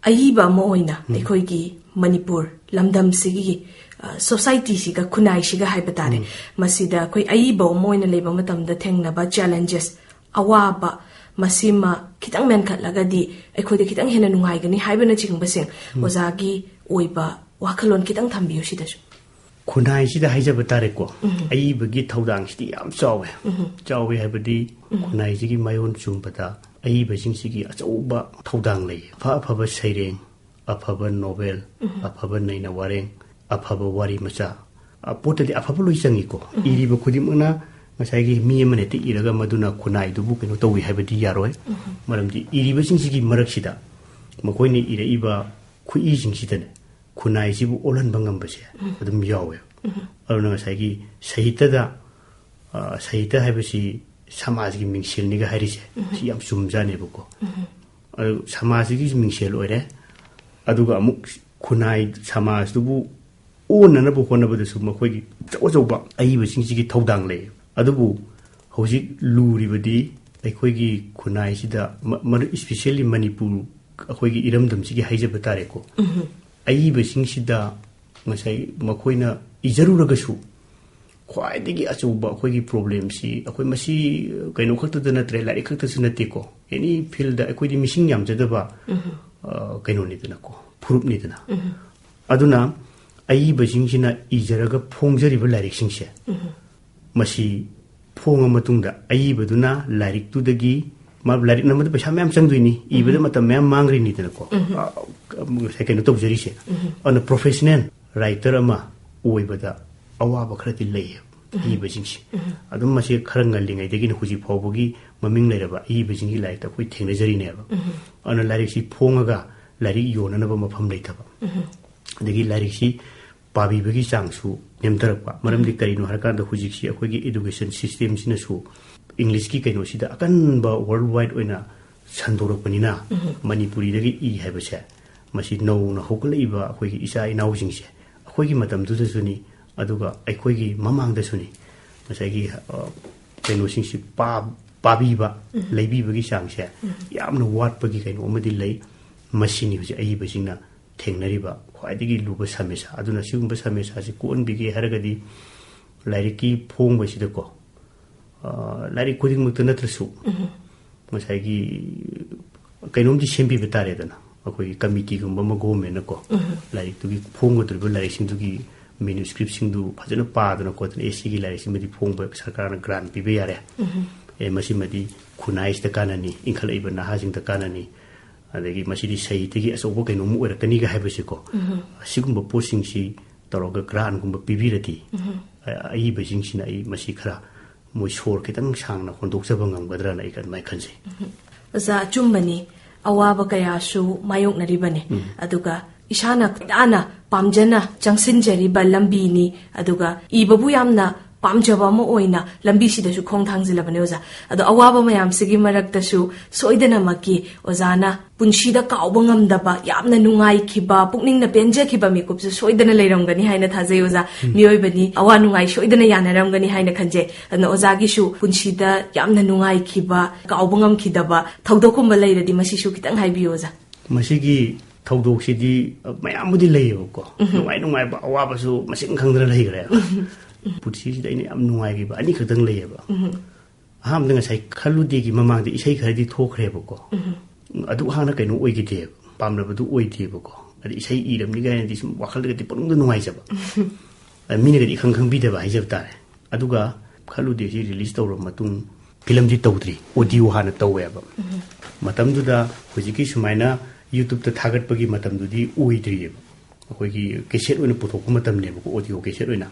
ꯑꯏꯕ ꯑꯃ ꯑꯣꯏꯅ ꯑꯩꯈꯣꯏꯒꯤ ꯃꯅꯤꯄꯨꯔ ꯂꯝꯗꯝꯁꯤꯒꯤ, ꯑ, ꯁꯣꯁꯥꯏꯇꯤꯁꯤꯒ, ꯈꯨꯟꯅꯥꯏꯁꯤꯒ ꯍꯥꯏꯕ ꯇꯥꯔꯦ, ꯃꯁꯤꯗ ꯑꯩꯈꯣꯏ ꯑꯏꯕ ꯑꯃ ꯑꯣꯏꯅ ꯂꯩꯕ ꯃꯇꯝꯗ ꯊꯦꯡꯅꯕ ꯆꯦꯂꯦꯟꯖꯦꯁ, ꯑꯋꯥꯕ, ꯃꯁꯤꯃ ꯈꯤꯇꯪ ꯃꯦꯟꯈꯠꯂꯒꯗꯤ ꯑꯩꯈꯣꯏꯗ ꯈꯤꯇꯪ ꯍꯦꯟꯅ ꯅꯨꯡꯉꯥꯏꯒꯅꯤ ꯍꯥꯏꯕꯅꯆꯤꯡꯕꯁꯤꯡ ꯑꯣꯖꯥꯒꯤ ꯑꯣꯏꯕ ꯋꯥꯈꯜꯂꯣꯟ ꯈꯤꯇꯪ ꯊꯝꯕꯤꯌꯨ ꯁꯤꯗꯁꯨ꯫ ꯈꯨꯟꯅꯥꯏꯁꯤꯗ ꯍꯥꯏꯖꯕ ꯇꯥꯔꯦꯀꯣ, ꯑꯏꯕꯒꯤ ꯊꯧꯗꯥꯡꯁꯤꯗꯤ ꯌꯥꯝ ꯆꯥꯎꯋꯦ꯫ ꯆꯥꯎꯋꯦ ꯍꯥꯏꯕꯗꯤ ꯈꯨꯟꯅꯥꯏꯁꯤꯒꯤ ꯃꯥꯏꯑꯣꯟ ꯆꯨꯝꯕꯗ ꯑꯏꯕꯁꯤꯡꯁꯤꯒꯤ ꯑꯆꯧꯕ ꯊꯧꯗꯥꯡ ꯂꯩ꯫ ꯑꯐ ꯑꯐꯕ ꯁꯩꯔꯦꯡ, ꯑꯐꯕ ꯅꯣꯚꯦꯜ, ꯑꯐꯕ ꯅꯩꯅ ꯋꯥꯔꯦꯡ, ꯑꯐꯕ ꯋꯥꯔꯤ ꯃꯆꯥ, ꯑ, ꯄꯣꯠꯇꯗꯤ ꯑꯐꯕ ꯂꯣꯏ ꯆꯪꯉꯤꯀꯣ꯫ ꯏꯔꯤꯕ ꯈꯨꯗꯤꯡꯃꯛꯅ ꯉꯁꯥꯏꯒꯤ ꯃꯤ ꯑꯃꯅ ꯍꯦꯛꯇ ꯏꯔꯒ ꯃꯗꯨꯅ ꯈꯨꯟꯅꯥꯏꯗꯨꯕꯨ ꯀꯩꯅꯣ ꯇꯧꯏ ꯍꯥꯏꯕꯗꯤ ꯌꯥꯔꯣꯏ꯫ ꯃꯔꯝꯗꯤ ꯏꯔꯤꯕꯁꯤꯡꯁꯤꯒꯤ ꯃꯔꯛꯁꯤꯗ ꯃꯈꯣꯏꯅ ꯏꯔꯛꯏꯕ ꯈꯨꯏꯁꯤꯡꯁꯤꯗꯅꯦ ꯈꯨꯟꯅꯥꯏꯁꯤꯕꯨ ꯑꯣꯜꯍꯟꯕ ꯉꯝꯕꯁꯦ ꯑꯗꯨꯝ ꯌꯥꯎꯋꯦ꯫ ꯑꯗꯨꯅ ꯉꯁꯥꯏꯒꯤ ꯁꯥꯍꯤꯇ꯭ꯌꯗ, ꯑ, ꯁꯥꯍꯤꯇ꯭ꯌ ꯍꯥꯏꯕꯁꯤ ꯁꯃꯥꯖꯒꯤ ꯃꯤꯡꯁꯦꯜꯅꯤꯒ ꯍꯥꯏꯔꯤꯁꯦ ꯁꯤ ꯌꯥꯝ ꯆꯨꯝꯖꯥꯠꯅꯦꯕꯀꯣ꯫ ꯑꯗꯨ ꯁꯃꯥꯖꯁꯤꯒꯤ ꯃꯤꯡꯁꯦꯜ ꯑꯣꯏꯔꯦ, ꯑꯗꯨꯒ ꯑꯃꯨꯛ ꯈꯨꯟꯅꯥꯏ ꯁꯃꯥꯖꯇꯨꯕꯨ ꯑꯣꯟꯅꯅꯕ ꯍꯣꯠꯅꯕꯗꯁꯨ ꯃꯈꯣꯏꯒꯤ ꯑꯆꯧ ꯑꯆꯧꯕ ꯑꯏꯕꯁꯤꯡꯁꯤꯒꯤ ꯊꯧꯗꯥꯡ ꯂꯩ꯫ ꯑꯗꯨꯕꯨ ꯍꯧꯖꯤꯛ ꯂꯨꯔꯤꯕꯗꯤ ꯑꯩꯈꯣꯏꯒꯤ ꯈꯨꯟꯅꯥꯏꯁꯤꯗ, ꯃ-, ꯃꯔꯨ-, especially ꯃꯅꯤꯄꯨꯔ, ꯑꯩꯈꯣꯏꯒꯤ ꯏꯔꯝꯗꯝꯁꯤꯒꯤ ꯍꯥꯏꯖꯕ ꯇꯥꯔꯦꯀꯣ꯫ ꯑꯏꯕꯁꯤꯡꯁꯤꯗ ꯉꯁꯥꯏ ꯃꯈꯣꯏꯅ ꯏꯖꯔꯨꯔꯒꯁꯨ ꯈ꯭ꯋꯥꯏꯗꯒꯤ ꯑꯆꯧꯕ ꯑꯩꯈꯣꯏꯒꯤ ꯄ꯭ꯔꯣꯕ꯭ꯂꯦꯝꯁꯤ ꯑꯩꯈꯣꯏ ꯃꯁꯤ ꯀꯩꯅꯣ ꯈꯛꯇꯗ ꯅꯠꯇ꯭ꯔꯦ, ꯂꯥꯏꯔꯤꯛ ꯈꯛꯇꯁꯨ ꯅꯠꯇꯦꯀꯣ, ꯑꯦꯅꯤ ꯐꯤꯜꯗ ꯑꯩꯈꯣꯏꯗꯤ ꯃꯤꯁꯤꯡ ꯌꯥꯝꯖꯗꯕ, ꯑ, ꯀꯩꯅꯣꯅꯤꯗꯅꯀꯣ, ꯐꯨꯔꯨꯞꯅꯤꯗꯅ꯫ ꯑꯗꯨꯅ ꯑꯏꯕꯁꯤꯡꯁꯤꯅ ꯏꯖꯔꯒ ꯐꯣꯡꯖꯔꯤꯕ ꯂꯥꯏꯔꯤꯛꯁꯤꯡꯁꯦ, ꯃꯁꯤ ꯐꯣꯡꯉ ꯃꯇꯨꯡꯗ ꯑꯏꯕꯗꯨꯅ ꯂꯥꯏꯔꯤꯛꯇꯨꯗꯒꯤ ꯃꯥ ꯂꯥꯏꯔꯤꯛ ꯅꯝꯕꯗ ꯄꯩꯁꯥ ꯃꯌꯥꯝ ꯆꯪꯗꯣꯏꯅꯤ, ꯏꯕꯗ ꯃꯇꯝ ꯃꯌꯥꯝ ꯃꯥꯡꯈ꯭ꯔꯤꯅꯤꯗꯅꯀꯣ꯫ ꯎꯝ꯫ ꯑ, ꯉꯁꯥꯏ ꯀꯩꯅꯣ ꯇꯧꯖꯔꯤꯁꯦ꯫ ꯎꯝ꯫ ꯑꯗꯨꯅ professional writer ꯑꯃ ꯑꯣꯏꯕꯗ ꯑꯋꯥꯕ ꯈꯔꯗꯤ ꯂꯩꯌꯦꯕ, ꯎꯝ꯫ ꯏꯕꯁꯤꯡꯁꯦ꯫ ꯎꯝ꯫ ꯑꯗꯨꯝ ꯃꯁꯤ ꯈꯔ ꯉꯜꯂꯤꯉꯩꯗꯒꯤꯅ ꯍꯧꯖꯤꯛ ꯐꯥꯎꯕꯒꯤ ꯃꯃꯤꯡ ꯂꯩꯔꯕ ꯑꯏꯕꯁꯤꯡꯒꯤ ꯂꯥꯏꯔꯤꯛꯇ ꯑꯩꯈꯣꯏ ꯊꯦꯡꯅꯖꯔꯤꯅꯦꯕ꯫ ꯎꯝ꯫ ꯑꯗꯨꯅ ꯂꯥꯏꯔꯤꯛꯁꯤ ꯐꯣꯡꯉꯒ ꯂꯥꯏꯔꯤꯛ ꯌꯣꯟꯅꯅꯕ ꯃꯐꯝ ꯂꯩꯇꯕ꯫ ꯎꯝ꯫ ꯑꯗꯒꯤ ꯂꯥꯏꯔꯤꯛꯁꯤ ꯄꯥꯕꯤꯕꯒꯤ ꯆꯥꯡꯁꯨ ꯅꯦꯝꯊꯔꯛꯄ꯫ ꯃꯔꯝꯗꯤ ꯎꯝ꯫ ꯀꯔꯤꯅꯣ ꯍꯥꯏꯔꯀꯥꯟꯗ ꯍꯧꯖꯤꯛꯁꯤ ꯑꯩꯈꯣꯏꯒꯤ education system ꯁꯤꯅꯁꯨ English ꯀꯤ ꯀꯩꯅꯣꯁꯤꯗ ꯑꯀꯟꯕ worldwide ꯑꯣꯏꯅ ꯁꯟꯗꯣꯔꯛꯄꯅꯤꯅ ꯎꯝ꯫ ꯃꯅꯤꯄꯨꯔꯤꯗꯒꯤ ꯏ ꯍꯥꯏꯕꯁꯦ ꯃꯁꯤ ꯅꯧꯅ ꯍꯧꯒꯠꯂꯛꯏꯕ ꯑꯩꯈꯣꯏꯒꯤ ꯏꯆꯥ ꯏꯅꯥꯎꯁꯤꯡꯁꯦ ꯑꯩꯈꯣꯏꯒꯤ ꯃꯇꯝꯗꯨꯗꯁꯨꯅꯤ, ꯑꯗꯨꯒ ꯑꯩꯈꯣꯏꯒꯤ ꯃꯃꯥꯡꯗꯁꯨꯅꯤ ꯉꯁꯥꯏꯒꯤ, ꯑ, ꯀꯩꯅꯣꯁꯤꯡꯁꯤ ꯄꯥ-, ꯄꯥꯕꯤꯕ, ꯎꯝ꯫ ꯂꯩꯕꯤꯕꯒꯤ ꯆꯥꯡꯁꯦ ꯎꯝ꯫ ꯌꯥꯝꯅ ꯋꯥꯠꯄꯒꯤ ꯀꯩꯅꯣ ꯑꯃꯗꯤ ꯂꯩ꯫ ꯃꯁꯤꯅꯤ ꯍꯧꯖꯤꯛ ꯑꯏꯕꯁꯤꯡꯅ ꯊꯦꯡꯅꯔꯤꯕ ꯈ꯭ꯋꯥꯏꯗꯒꯤ ꯂꯨꯕ ꯁꯃꯁ꯭ꯌꯥ꯫ ꯑꯗꯨꯅ ꯁꯤꯒꯨꯝꯕ ꯁꯃꯁ꯭ꯌꯥꯁꯤ ꯀꯣꯛꯍꯟꯕꯤꯒꯦ ꯍꯥꯏꯔꯒꯗꯤ ꯂꯥꯏꯔꯤꯛꯀꯤ ꯐꯣꯡꯕꯁꯤꯗꯀꯣ, ꯑ, ꯂꯥꯏꯔꯤꯛ ꯈꯨꯗꯤꯡꯃꯛꯇ ꯅꯠꯇ꯭ꯔꯁꯨ ꯎꯝ꯫ ꯉꯁꯥꯏꯒꯤ ꯀꯩꯅꯣꯝꯗꯤ ꯁꯦꯝꯕꯤꯕ ꯇꯥꯔꯦꯗꯅ, ꯑꯩꯈꯣꯏꯒꯤ committee ꯒꯨꯝꯕ ꯑꯃ ꯒꯣꯃꯦꯟꯅꯀꯣ, ꯎꯝ꯫ ꯂꯥꯏꯔꯤꯛꯇꯨꯒꯤ ꯐꯣꯡꯒꯗꯧꯔꯤꯕ ꯂꯥꯏꯔꯤꯛꯁꯤꯡꯗꯨꯒꯤ manuscript ꯁꯤꯡꯗꯨ ꯐꯖꯅ ꯄꯥꯗꯅ ꯈꯣꯠꯇꯅ, "ꯑꯦ, ꯁꯤꯒꯤ ꯂꯥꯏꯔꯤꯛꯁꯤꯃꯗꯤ ꯐꯣꯡꯕ ꯁꯔꯀꯥꯔꯅ grant ꯄꯤꯕ ꯌꯥꯔꯦ꯫ ꯎꯝ꯫ ꯑꯦ, ꯃꯁꯤꯃꯗꯤ ꯈꯨꯟꯅꯥꯏꯁꯤꯗ ꯀꯥꯟꯅꯅꯤ, ꯏꯟꯈꯠꯂꯛꯏꯕ ꯅꯍꯥꯁꯤꯡꯗ ꯀꯥꯟꯅꯅꯤ, ꯑꯗꯒꯤ ꯃꯁꯤꯗꯤ ꯁꯥꯍꯤꯇ꯭ꯌꯒꯤ ꯑꯆꯧꯕ ꯀꯩꯅꯣꯝ ꯑꯣꯏꯔꯛꯀꯅꯤꯒ" ꯍꯥꯏꯕꯁꯦꯀꯣ, ꯎꯝ꯫ ꯑꯁꯤꯒꯨꯝꯕ ꯄꯣꯠꯁꯤꯡꯁꯤ ꯇꯧꯔꯒ grant ꯒꯨꯝꯕ ꯄꯤꯕꯤꯔꯗꯤ, ꯎꯝ꯫ ꯑ-, ꯑꯏꯕꯁꯤꯡꯁꯤꯅ ꯑꯩ ꯃꯁꯤ ꯈꯔ ꯃꯣꯏ ꯁꯣꯔ ꯈꯤꯇꯪ ꯁꯥꯡꯅ ꯍꯣꯟꯗꯣꯛꯆꯕ ꯉꯝꯒꯗ꯭ꯔꯅ ꯑꯩ ꯑꯗꯨꯃꯥꯏꯅ ꯈꯟꯖꯩ꯫ ꯎꯝ꯫ ꯑꯣꯖꯥ, ꯑꯆꯨꯝꯕꯅꯤ, ꯑꯋꯥꯕ ꯀꯌꯥꯁꯨ ꯃꯥꯌꯣꯛꯅꯔꯤꯕꯅꯤ꯫ ꯎꯝ꯫ ꯑꯗꯨꯒ ꯏꯁꯥꯅ ꯈꯣꯏꯗꯥꯅ ꯄꯥꯝꯖꯅ ꯆꯪꯁꯤꯟꯖꯔꯤꯕ ꯂꯝꯕꯤꯅꯤ꯫ ꯑꯗꯨꯒ ꯏꯕꯕꯨ ꯌꯥꯝꯅ ꯄꯥꯝꯖꯕ ꯑꯃ ꯑꯣꯏꯅ ꯂꯝꯕꯤꯁꯤꯗꯁꯨ ꯈꯣꯡ ꯊꯥꯡꯖꯤꯜꯂꯕꯅꯦ ꯑꯣꯖꯥ꯫ ꯑꯗꯣ ꯑꯋꯥꯕ ꯃꯌꯥꯝꯁꯤꯒꯤ ꯃꯔꯛꯇꯁꯨ ꯁꯣꯏꯗꯅꯃꯛꯀꯤ ꯑꯣꯖꯥꯅ ꯄꯨꯟꯁꯤꯗ ꯀꯥꯎꯕ ꯉꯝꯗꯕ, ꯌꯥꯝꯅ ꯅꯨꯡꯉꯥꯏꯈꯤꯕ, ꯄꯨꯛꯅꯤꯡꯅ ꯄꯦꯟꯖꯈꯤꯕ ꯃꯤꯀꯨꯞꯁꯨ ꯁꯣꯏꯗꯅ ꯂꯩꯔꯝꯒꯅꯤ ꯍꯥꯏꯅ ꯊꯥꯖꯩ ꯑꯣꯖꯥ꯫ ꯎꯝ꯫ ꯃꯤꯑꯣꯏꯕꯅꯤ, ꯑꯋꯥ ꯅꯨꯡꯉꯥꯏ ꯁꯣꯏꯗꯅ ꯌꯥꯅꯔꯝꯒꯅꯤ ꯍꯥꯏꯅ ꯈꯟꯖꯩ꯫ ꯑꯗꯨꯅ ꯑꯣꯖꯥꯒꯤꯁꯨ ꯄꯨꯟꯁꯤꯗ ꯌꯥꯝꯅ ꯅꯨꯡꯉꯥꯏꯈꯤꯕ, ꯀꯥꯎꯕ ꯉꯝꯈꯤꯗꯕ ꯊꯧꯗꯣꯛꯀꯨꯝꯕ ꯂꯩꯔꯗꯤ ꯃꯁꯤꯁꯨ ꯈꯤꯇꯪ ꯍꯥꯏꯕꯤꯌꯨ ꯑꯣꯖꯥ꯫ ꯃꯁꯤꯒꯤ ꯊꯧꯗꯣꯛꯁꯤꯗꯤ, ꯑ, ꯃꯌꯥꯝꯕꯨꯗꯤ ꯂꯩꯌꯦꯕꯀꯣ꯫ ꯎꯝ꯫ ꯅꯨꯡꯉꯥꯏ ꯅꯨꯡꯉꯥꯏꯕ ꯑꯋꯥꯕꯁꯨ ꯃꯁꯤꯡ ꯈꯪꯗꯅ ꯂꯩꯈ꯭ꯔꯦ꯫ ꯎꯝ꯫ ꯄꯨꯟꯁꯤꯁꯤꯗ ꯑꯩꯅ ꯌꯥꯝ ꯅꯨꯡꯉꯥꯏꯈꯤꯕ ꯑꯅꯤꯈꯛꯇꯪ ꯂꯩꯌꯦꯕ꯫ ꯎꯝ꯫ ꯑꯍꯥꯟꯕꯗ ꯉꯁꯥꯏ ꯈꯜꯂꯨꯗꯦꯒꯤ ꯃꯃꯥꯡꯗ ꯏꯁꯩ ꯈꯔꯗꯤ ꯊꯣꯛꯈ꯭ꯔꯦꯕꯀꯣ꯫ ꯎꯝ꯫ ꯑꯗꯨ ꯍꯥꯟꯅ ꯀꯩꯅꯣ ꯑꯣꯏꯈꯤꯗꯦꯕ, ꯄꯥꯝꯅꯕꯗꯨ ꯑꯣꯏꯗꯦꯕꯀꯣ꯫ ꯑꯗ ꯏꯁꯩ ꯏꯔꯝꯅꯤ ꯀꯥꯏꯅꯗꯤ ꯁꯨꯝ ꯋꯥꯈꯜꯗꯒꯗꯤ ꯄꯨꯛꯅꯤꯡꯗ ꯅꯨꯡꯉꯥꯏꯖꯕ꯫ ꯎꯝ꯫ ꯑꯗ ꯃꯤꯅꯒꯗꯤ ꯏꯈꯪ ꯈꯪꯕꯤꯗꯕ ꯍꯥꯏꯖꯕ ꯇꯥꯔꯦ꯫ ꯑꯗꯨꯒ ꯈꯜꯂꯨꯗꯦ ꯁꯤ release ꯇꯧꯔꯕ ꯃꯇꯨꯡ ꯐꯤꯂꯝꯗꯤ ꯇꯧꯗ꯭ꯔꯤ, ꯑꯣꯗꯤꯑꯣ ꯍꯥꯟꯅ ꯇꯧꯋꯦꯕ꯫ ꯃꯇꯝꯗꯨꯗ ꯍꯧꯖꯤꯛꯀꯤ ꯁꯨꯃꯥꯏꯅ ꯌꯨꯇ꯭ꯌꯨꯕꯇ ꯊꯥꯒꯠꯄꯒꯤ ꯃꯇꯝꯗꯨꯗꯤ ꯑꯣꯏꯗ꯭ꯔꯤꯑꯕ꯫ ꯑꯩꯈꯣꯏꯒꯤ ꯀꯦꯁꯦꯠ ꯑꯣꯏꯅ ꯄꯨꯊꯣꯛꯄ ꯃꯇꯝꯅꯦꯕꯀꯣ, ꯑꯣꯗꯤꯑꯣ ꯀꯦꯁꯦꯠ ꯑꯣꯏꯅ꯫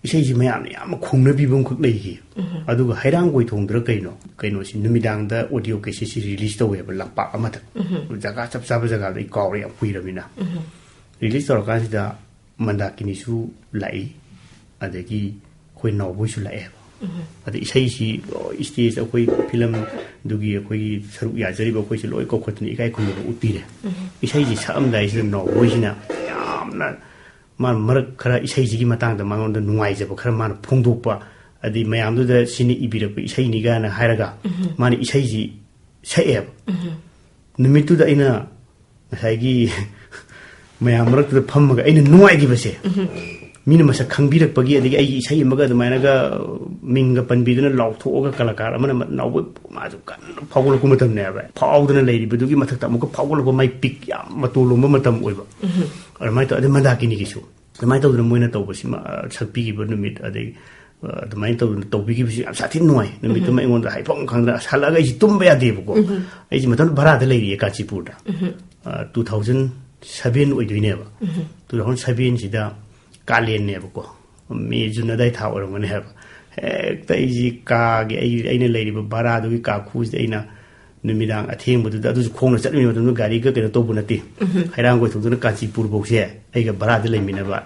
ꯏꯁꯩꯁꯤ ꯃꯌꯥꯝꯅ ꯌꯥꯝꯅ ꯈꯣꯡꯅꯕꯤꯕ ꯑꯃꯈꯛ ꯂꯩꯈꯤ꯫ ꯑꯗꯨꯒ ꯍꯩꯔꯥꯡꯒꯣꯏ ꯊꯣꯡꯗ꯭ꯔ ꯀꯩꯅꯣ, ꯀꯩꯅꯣꯁꯤ ꯅꯨꯃꯤꯗꯥꯡꯗ ꯑꯣꯗꯤꯑꯣ ꯀꯦꯁꯦꯠꯁꯤ ꯔꯤꯂꯤꯁ ꯇꯧꯋꯦꯕ, ꯂꯝꯄꯥꯛ ꯑꯃꯗ꯫ ꯖꯒꯥ ꯆꯞ ꯆꯥꯕ ꯖꯒꯥꯗꯣ ꯑꯩ ꯀꯥꯎꯔꯦ, ꯌꯥꯝ ꯀꯨꯏꯔꯕꯅꯤꯅ꯫ ꯔꯤꯂꯤꯁ ꯇꯧꯔꯀꯥꯟꯁꯤꯗ ꯃꯟꯗꯥꯀꯤꯅꯤꯁꯨ ꯂꯥꯛꯏ, ꯑꯗꯒꯤ ꯑꯩꯈꯣꯏ ꯅꯥꯎꯕꯣꯏꯁꯨ ꯂꯥꯛꯑꯦꯕ꯫ ꯑꯗ ꯏꯁꯩꯁꯤ ꯂꯣꯏ, ꯁ꯭ꯇꯦꯖ, ꯑꯩꯈꯣꯏ ꯐꯤꯂꯝꯗꯨꯒꯤ ꯑꯩꯈꯣꯏꯒꯤ ꯁꯔꯨꯛ ꯌꯥꯖꯔꯤꯕ ꯑꯩꯈꯣꯏꯁꯦ ꯂꯣꯏ ꯀꯧꯈꯠꯇꯅ ꯏꯀꯥꯏ ꯈꯨꯝꯅꯕ ꯎꯠꯄꯤꯔꯦ꯫ ꯏꯁꯩꯁꯤ ꯁꯛꯑꯝꯗꯥꯏꯁꯤꯗ ꯅꯥꯎꯕꯣꯏꯁꯤꯅ ꯌꯥꯝꯅ, ꯃꯥꯅ ꯃꯔꯛ ꯈꯔ ꯏꯁꯩꯁꯤꯒꯤ ꯃꯇꯥꯡꯗ ꯃꯉꯣꯟꯗ ꯅꯨꯡꯉꯥꯏꯖꯕ ꯈꯔ ꯃꯥꯅ ꯐꯣꯡꯗꯣꯛꯄ, ꯑꯗꯩ ꯃꯌꯥꯝꯗꯨꯗ ꯁꯤꯅ ꯏꯕꯤꯔꯛꯄ ꯏꯁꯩꯅꯤ ꯀꯥꯏꯅ ꯍꯥꯏꯔꯒ ꯃꯥꯅ ꯏꯁꯩꯁꯤ ꯁꯛꯑꯦꯕ꯫ ꯅꯨꯃꯤꯠꯇꯨꯗ ꯑꯩꯅ ꯉꯁꯥꯏꯒꯤ ꯃꯌꯥꯝ ꯃꯔꯛꯇꯨꯗ ꯐꯝꯃꯒ ꯑꯩꯅ ꯅꯨꯡꯉꯥꯏꯈꯤꯕꯁꯦ, ꯃꯤꯅ ꯃꯁꯛ ꯈꯪꯕꯤꯔꯛꯄꯒꯤ, ꯑꯗꯒꯤ ꯑꯩꯒꯤ ꯏꯁꯩ ꯑꯃꯒ ꯑꯗꯨꯃꯥꯏꯅꯒ ꯃꯤꯡꯒ ꯄꯟꯕꯤꯗꯨꯅ ꯂꯥꯎꯊꯣꯛꯑꯒ ꯀꯂꯥꯀꯥꯔ ꯑꯃꯅ ꯅꯥꯎꯕꯣꯏ ꯃꯥꯁꯨ ꯀꯟꯅ ꯐꯥꯎꯒꯠꯂꯛꯄ ꯃꯇꯝꯅꯦꯕ꯫ ꯐꯥꯎꯗꯅ ꯂꯩꯔꯤꯕꯗꯨꯒꯤ ꯃꯊꯛꯇ ꯑꯃꯨꯛꯀ ꯐꯥꯎꯒꯠꯂꯛꯄ, ꯃꯥꯏ ꯄꯤꯛ ꯌꯥꯝ ꯃꯇꯣꯟ ꯂꯣꯝꯕ ꯃꯇꯝ ꯑꯣꯏꯕ꯫ ꯑꯗꯨꯃꯥꯏꯅ ꯇꯧꯔ, ꯑꯗꯩ ꯃꯟꯗꯥꯀꯤꯅꯤꯒꯤꯁꯨ ꯑꯗꯨꯃꯥꯏꯅ ꯇꯧꯗꯅ ꯃꯣꯏꯅ ꯇꯧꯕꯁꯤꯃ, ꯑ, ꯁꯛꯄꯤꯈꯤꯕ ꯅꯨꯃꯤꯠ, ꯑꯗꯩ, ꯑ, ꯑꯗꯨꯃꯥꯏꯅ ꯇꯧꯗꯅ ꯇꯧꯕꯤꯈꯤꯕꯁꯤ ꯌꯥꯝ ꯁꯥꯊꯤꯅ ꯅꯨꯡꯉꯥꯏ꯫ ꯅꯨꯃꯤꯠꯇꯨꯃ ꯑꯩꯉꯣꯟꯗ ꯍꯥꯏꯐꯝ ꯈꯪꯗꯅ ꯑꯁ ꯍꯜꯂꯛꯑꯒ ꯑꯩꯁꯦ ꯇꯨꯝꯕ ꯌꯥꯗꯦꯕꯀꯣ꯫ ꯑꯩꯁꯦ ꯃꯇꯝꯗꯨ ꯚꯔꯥꯗ ꯂꯩꯔꯤꯌꯦ ꯀꯥꯟꯆꯤꯄꯨꯔꯗ꯫ ꯑ, two thousand seven ꯑꯣꯏꯗꯣꯏꯅꯦꯕ꯫ Two thousand sevenꯁꯤꯗ ꯀꯥꯂꯦꯟꯅꯦꯕꯀꯣ, ꯃꯦ, ꯖꯨꯟ ꯑꯗꯥꯏ ꯊꯥ ꯑꯣꯏꯔꯝꯒꯅꯤ ꯍꯥꯏꯕ꯫ ꯍꯦꯛꯇ ꯑꯩꯁꯤ ꯀꯥꯒꯤ, ꯑꯩ, ꯑꯩꯅ ꯂꯩꯔꯤꯕ ꯚꯔꯥꯗꯨꯒꯤ ꯀꯥ ꯈꯨꯁꯤꯗ ꯑꯩꯅ ꯅꯨꯃꯤꯗꯥꯡ ꯑꯊꯦꯡꯕꯗꯨꯗ, ꯑꯗꯨꯁꯨ ꯈꯣꯡꯅ ꯆꯠꯂꯤꯉꯩ ꯃꯇꯝꯗ ꯒꯥꯔꯤꯒ ꯀꯩꯅꯣ ꯇꯧꯕ ꯅꯠꯇꯦ, ꯍꯩꯔꯥꯡꯒꯣꯏ ꯊꯣꯡꯗꯨꯅ ꯀꯥꯟꯆꯤꯄꯨꯔ ꯐꯥꯎꯁꯦ ꯑꯩꯒ ꯚꯔꯥꯗ ꯂꯩꯃꯤꯟꯅꯕ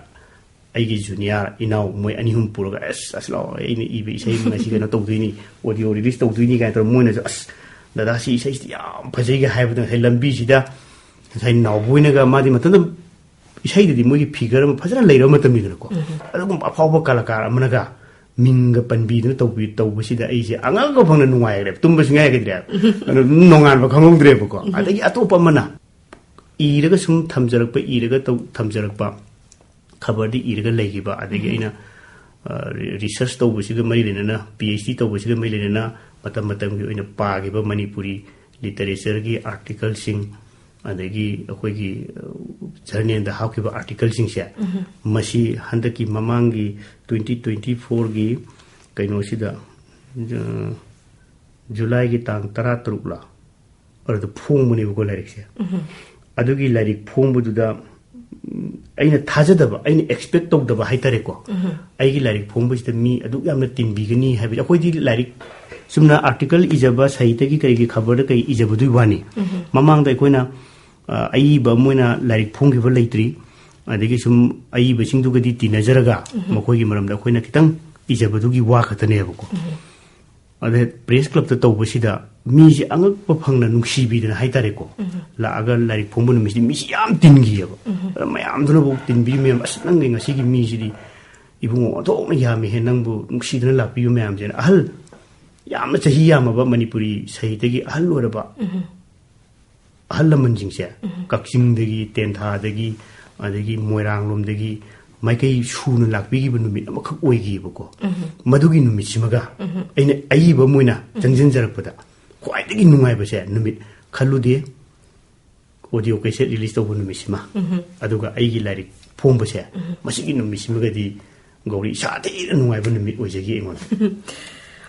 ꯑꯩꯒꯤ ꯖꯨꯅꯤꯌꯔ ꯏꯅꯥꯎ ꯃꯣꯏ ꯑꯅꯤ ꯑꯍꯨꯝ ꯄꯨꯔꯒ, "ꯑꯁ, ꯑꯁ, ꯂꯥꯛꯑꯣ, ꯑꯩꯅ ꯏꯕ ꯏꯁꯩ ꯉꯁꯤ ꯀꯩꯅꯣ ꯇꯧꯗꯣꯏꯅꯤ, ꯑꯣꯗꯤꯑꯣ ꯔꯤꯂꯤꯁ ꯇꯧꯗꯣꯏꯅꯤ" ꯀꯥꯏꯅ ꯇꯧꯔꯒ ꯃꯣꯏꯅꯁꯨ, "ꯑꯁ, ꯗꯗꯥ, ꯁꯤ ꯏꯁꯩꯁꯤꯗꯤ ꯌꯥꯝ ꯐꯖꯩꯒ" ꯍꯥꯏꯕꯗ ꯉꯁꯥꯏ ꯂꯝꯕꯤꯁꯤꯗ ꯉꯁꯥꯏ ꯅꯥꯎꯕꯣꯏꯅꯒ, ꯃꯥꯗꯤ ꯃꯇꯝꯗ ꯏꯁꯩꯗꯗꯤ ꯃꯣꯏꯒꯤ ꯐꯤꯒꯔ ꯑꯃ ꯐꯖꯅ ꯂꯩꯔꯕ ꯃꯇꯝꯅꯤꯗꯅꯀꯣ꯫ ꯑꯗꯨꯒꯨꯝꯕ ꯑꯐꯥꯎꯕ ꯀꯂꯥꯀꯥꯔ ꯑꯃꯅꯒ ꯃꯤꯡꯒ ꯄꯟꯕꯤꯗꯨꯅ ꯇꯧꯕꯤ-, ꯇꯧꯕꯁꯤꯗ ꯑꯩꯁꯦ ꯑꯉꯛꯄ ꯐꯪꯅ ꯅꯨꯡꯉꯥꯏꯈ꯭ꯔꯦꯕ, ꯇꯨꯝꯕꯁꯨ ꯉꯥꯏꯒꯗ꯭ꯔꯦꯕ꯫ ꯑꯗꯨ ꯑꯗꯨꯝ ꯅꯣꯡꯉꯥꯟꯕ ꯈꯪꯍꯧꯗ꯭ꯔꯦꯕꯀꯣ꯫ ꯑꯗꯒꯤ ꯑꯇꯣꯞꯄ ꯑꯃꯅ ꯏꯔꯒ ꯁꯨꯝ ꯊꯝꯖꯔꯛꯄ, ꯏꯔꯒ ꯇꯧ-, ꯊꯝꯖꯔꯛꯄ, ꯈꯕꯔꯗꯤ ꯏꯔꯒ ꯂꯩꯈꯤꯕ, ꯑꯗꯒꯤ ꯑꯩꯅ, ꯑ, ꯔꯤ-, ꯔꯤꯁꯔꯁ ꯇꯧꯕꯁꯤꯒ ꯃꯔꯤ ꯂꯩꯅꯅ, ꯄꯤ ꯑꯩꯆ ꯗꯤ ꯇꯧꯕꯁꯤꯒ ꯃꯔꯤ ꯂꯩꯅꯅ ꯃꯇꯝ ꯃꯇꯝꯒꯤ ꯑꯣꯏꯅ ꯄꯥꯈꯤꯕ ꯃꯅꯤꯄꯨꯔꯤ ꯂꯤꯇꯔꯦꯆꯔꯒꯤ ꯑꯥꯔꯇꯤꯀꯜꯁꯤꯡ, ꯑꯗꯒꯤ ꯑꯩꯈꯣꯏꯒꯤ, ꯑ, ꯖꯔꯅꯦꯜꯗ ꯍꯥꯞꯈꯤꯕ ꯑꯥꯔꯇꯤꯀꯜꯁꯤꯡꯁꯦ, ꯃꯁꯤ ꯍꯟꯗꯛꯀꯤ ꯃꯃꯥꯡꯒꯤ twenty twenty fourꯒꯤ ꯀꯩꯅꯣꯁꯤꯗ, ꯑ, ꯖꯨꯂꯥꯏꯒꯤ ꯇꯥꯡ ꯇꯔꯥ ꯇꯔꯨꯛꯂ ꯑꯗꯨꯗ ꯐꯣꯡꯕꯅꯦꯕꯀꯣ ꯂꯥꯏꯔꯤꯛꯁꯦ꯫ ꯑꯗꯨꯒꯤ ꯂꯥꯏꯔꯤꯛ ꯐꯣꯡꯕꯗꯨꯗ, ꯎꯝ, ꯑꯩꯅ ꯊꯥꯖꯗꯕ, ꯑꯩꯅ ꯑꯦꯛꯁꯄꯦꯛ ꯇꯧꯗꯕ ꯍꯥꯏꯇꯥꯔꯦꯀꯣ꯫ ꯑꯩꯒꯤ ꯂꯥꯏꯔꯤꯛ ꯐꯣꯡꯕꯁꯤꯗ ꯃꯤ ꯑꯗꯨꯛ ꯌꯥꯝꯅ ꯇꯤꯟꯕꯤꯒꯅꯤ ꯍꯥꯏꯕꯗꯤ, ꯑꯩꯈꯣꯏꯗꯤ ꯂꯥꯏꯔꯤꯛ ꯆꯨꯝꯅ ꯑꯥꯔꯇꯤꯀꯜ ꯏꯖꯕ, ꯁꯍꯤꯇꯒꯤ ꯀꯔꯤꯒꯤ ꯈꯕꯔꯗ ꯀꯔꯤ ꯏꯖꯕꯗꯨꯒꯤ ꯋꯥꯅꯤ꯫ ꯃꯃꯥꯡꯗ ꯑꯩꯈꯣꯏꯅ, ꯑ, ꯑꯏꯕ ꯑꯃ ꯑꯣꯏꯅ ꯂꯥꯏꯔꯤꯛ ꯐꯣꯡꯈꯤꯕ ꯂꯩꯇ꯭ꯔꯤ꯫ ꯑꯗꯒꯤ ꯁꯨꯝ ꯑꯏꯕꯁꯤꯡꯗꯨꯒꯗꯤ ꯇꯤꯟꯅꯖꯔꯒ ꯃꯈꯣꯏꯒꯤ ꯃꯔꯝꯗ ꯑꯩꯈꯣꯏꯅ ꯈꯤꯇꯪ ꯏꯖꯕꯗꯨꯒꯤ ꯋꯥ ꯈꯛꯇꯅꯦꯕꯀꯣ꯫ ꯑꯗꯩ ꯄ꯭ꯔꯦꯁ ꯀ꯭ꯂꯕꯇ ꯇꯧꯕꯁꯤꯗ ꯃꯤꯁꯦ ꯑꯉꯛꯄ ꯐꯪꯅ ꯅꯨꯡꯁꯤꯕꯤꯗꯅ ꯍꯥꯏꯇꯥꯔꯦꯀꯣ, ꯂꯥꯛꯑꯒ ꯂꯥꯏꯔꯤꯛ ꯐꯣꯡꯕ ꯅꯨꯃꯤꯠꯁꯤꯗꯤ ꯃꯤꯁꯤ ꯌꯥꯝ ꯇꯤꯟꯈꯤꯑꯕ꯫ ꯑꯗ ꯃꯌꯥꯝꯗꯨꯅꯐꯥꯎ ꯇꯤꯟꯕꯤꯔꯤ ꯃꯌꯥꯝ, "ꯑꯁ, ꯅꯪꯒꯤ ꯉꯁꯤꯒꯤ ꯃꯤꯁꯤꯗꯤ ꯏꯕꯨꯡꯉꯣ ꯑꯣꯟꯊꯣꯛꯅ ꯌꯥꯝꯃꯤꯍꯦ, ꯅꯪꯕꯨ ꯅꯨꯡꯁꯤꯗꯅ ꯂꯥꯛꯄꯤꯕ ꯃꯌꯥꯝꯁꯦꯅ", ꯑꯍꯜ ꯌꯥꯝꯅ ꯆꯍꯤ ꯌꯥꯝꯃꯕ ꯃꯅꯤꯄꯨꯔꯤ ꯁꯥꯍꯤꯇꯒꯤ ꯑꯍꯜ ꯑꯣꯏꯔꯕ ꯑꯍꯜ ꯂꯃꯟꯁꯤꯡꯁꯦ, ꯀꯛꯆꯤꯡꯗꯒꯤ, ꯇꯦꯟꯊꯥꯗꯒꯤ, ꯑꯗꯒꯤ ꯃꯣꯏꯔꯥꯡꯂꯣꯝꯗꯒꯤ ꯃꯥꯏꯀꯩ ꯁꯨꯅ ꯂꯥꯛꯄꯤꯈꯤꯕ ꯅꯨꯃꯤꯠ ꯑꯃꯈꯛ ꯑꯣꯏꯈꯤꯕꯀꯣ꯫ ꯃꯗꯨꯒꯤ ꯅꯨꯃꯤꯠꯁꯤꯃꯒ ꯑꯩꯅ ꯑꯏꯕ ꯑꯃ ꯑꯣꯏꯅ ꯆꯪꯁꯤꯟꯖꯔꯛꯄꯗ ꯈ꯭ꯋꯥꯏꯗꯒꯤ ꯅꯨꯡꯉꯥꯏꯕꯁꯦ, ꯅꯨꯃꯤꯠ ꯈꯜꯂꯨꯗꯦ, ꯑꯣꯗꯤꯑꯣ ꯀꯦꯁꯦꯠ ꯔꯤꯂꯤꯁ ꯇꯧꯕ ꯅꯨꯃꯤꯠꯁꯤꯃ, ꯑꯗꯨꯒ ꯑꯩꯒꯤ ꯂꯥꯏꯔꯤꯛ ꯐꯣꯡꯕꯁꯦ, ꯃꯁꯤꯒꯤ ꯅꯨꯃꯤꯠꯁꯤꯃꯒꯗꯤ ꯒꯧꯔꯤ ꯏꯁꯥ ꯊꯤꯅ ꯅꯨꯡꯉꯥꯏꯕ ꯅꯨꯃꯤꯠ ꯑꯣꯏꯖꯈꯤ ꯑꯩꯉꯣꯟꯗ꯫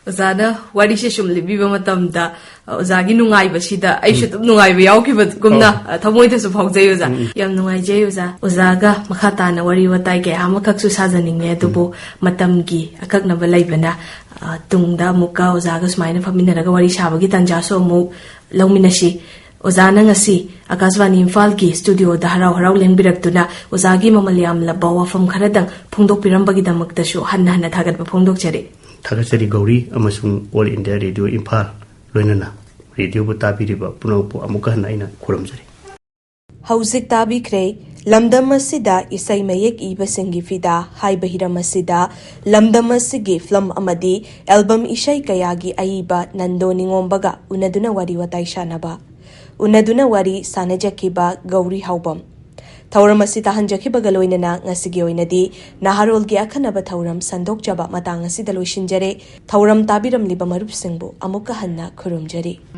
ꯑꯣꯖꯥꯅ ꯋꯥꯔꯤꯁꯦ ꯁꯨꯝ ꯂꯤꯕꯤꯕ ꯃꯇꯝꯗ, ꯑꯣꯖꯥꯒꯤ ꯅꯨꯡꯉꯥꯏꯕꯁꯤꯗ ꯑꯩꯁꯨ ꯑꯗꯨꯝ ꯅꯨꯡꯉꯥꯏꯕ ꯌꯥꯎꯈꯤꯕꯒꯨꯝꯅ, ꯑ, ꯊꯃꯣꯏꯗꯁꯨ ꯐꯥꯎꯖꯩ ꯑꯣꯖꯥ꯫ ꯌꯥꯝ ꯅꯨꯡꯉꯥꯏꯖꯩ ꯑꯣꯖꯥ꯫ ꯑꯣꯖꯥꯒ ꯃꯈꯥ ꯇꯥꯅ ꯋꯥꯔꯤ ꯋꯥꯇꯥꯏ ꯀꯌꯥ ꯑꯃꯈꯛꯁꯨ ꯁꯥꯖꯅꯤꯡꯉꯦ, ꯑꯗꯨꯕꯨ ꯃꯇꯝꯒꯤ ꯑꯀꯛꯅꯕ ꯂꯩꯕꯅ, ꯑ, ꯇꯨꯡꯗ ꯑꯃꯨꯛꯀ ꯑꯣꯖꯥꯒ ꯁꯨꯃꯥꯏꯅ ꯐꯝꯃꯤꯟꯅꯔꯒ ꯋꯥꯔꯤ ꯁꯥꯕꯒꯤ ꯇꯥꯟꯖꯥꯁꯨ ꯑꯃꯨꯛ ꯂꯧꯃꯤꯟꯅꯁꯤ꯫ ꯑꯣꯖꯥꯅ ꯉꯁꯤ ꯑꯀꯥꯁꯕꯥꯅꯤ ꯏꯝꯐꯥꯜꯒꯤ ꯁ꯭ꯇꯨꯗꯤꯑꯣꯗ ꯍꯔꯥꯎ ꯍꯔꯥꯎ ꯂꯦꯡꯕꯤꯔꯛꯇꯨꯅ ꯑꯣꯖꯥꯒꯤ ꯃꯃꯜ ꯌꯥꯝꯂꯕ ꯋꯥꯐꯝ ꯈꯔꯗꯪ ꯐꯣꯡꯗꯣꯛꯄꯤꯔꯝꯕꯒꯤꯗꯃꯛꯇꯁꯨ ꯍꯟꯅ ꯍꯟꯅ ꯊꯥꯒꯠꯄ ꯐꯣꯡꯗꯣꯛꯆꯔꯤ꯫ ꯊꯥꯒꯠꯆꯔꯤ ꯒꯧꯔꯤ ꯑꯃꯁꯨꯡ All India Radio ꯏꯝꯐꯥꯜ, ꯂꯣꯏꯅꯅ ꯔꯦꯗꯤꯑꯣꯕꯨ ꯇꯥꯕꯤꯔꯤꯕ ꯄꯨꯝꯅꯃꯛꯄꯨ ꯑꯃꯨꯛꯀ ꯍꯟꯅ ꯑꯩꯅ ꯈꯨꯔꯨꯝꯖꯔꯤ꯫ ꯍꯧꯖꯤꯛ ꯇꯥꯕꯤꯈ꯭ꯔꯦ, ꯂꯝꯗꯝ ꯑꯁꯤꯗ ꯏꯁꯩ ꯃꯌꯦꯛ ꯏꯕꯁꯤꯡꯒꯤ ꯐꯤꯗꯥ ꯍꯥꯏꯕ ꯍꯤꯔꯝ ꯑꯁꯤꯗ ꯂꯝꯗꯝ ꯑꯁꯤꯒꯤ ꯐꯤꯂꯝ ꯑꯃꯗꯤ ꯑꯦꯜꯕꯝ ꯏꯁꯩ ꯀꯌꯥꯒꯤ ꯑꯏꯕ ꯅꯟꯗꯣ ꯅꯤꯉꯣꯝꯕꯒ ꯎꯅꯗꯨꯅ ꯋꯥꯔꯤ ꯋꯥꯇꯥꯏ ꯁꯥꯟꯅꯕ꯫ ꯎꯅꯗꯨꯅ ꯋꯥꯔꯤ ꯁꯥꯟꯅꯖꯈꯤꯕ ꯒꯧꯔꯤ ꯍꯥꯎꯕꯝ꯫ ꯊꯧꯔꯝ ꯑꯁꯤ ꯇꯥꯍꯟꯖꯈꯤꯕꯒ ꯂꯣꯏꯅꯅ ꯉꯁꯤꯒꯤ ꯑꯣꯏꯅꯗꯤ ꯅꯍꯥꯔꯣꯜꯒꯤ ꯑꯈꯟꯅꯕ ꯊꯧꯔꯝ ꯁꯟꯗꯣꯛꯆꯕ ꯃꯇꯥꯡ ꯑꯁꯤꯗ ꯂꯣꯏꯁꯤꯟꯖꯔꯦ꯫ ꯊꯧꯔꯝ ꯇꯥꯕꯤꯔꯝꯂꯤꯕ ꯃꯔꯨꯞꯁꯤꯡꯕꯨ ꯑꯃꯨꯛꯀ ꯍꯟꯅ ꯈꯨꯔꯨꯝꯖꯔꯤ꯫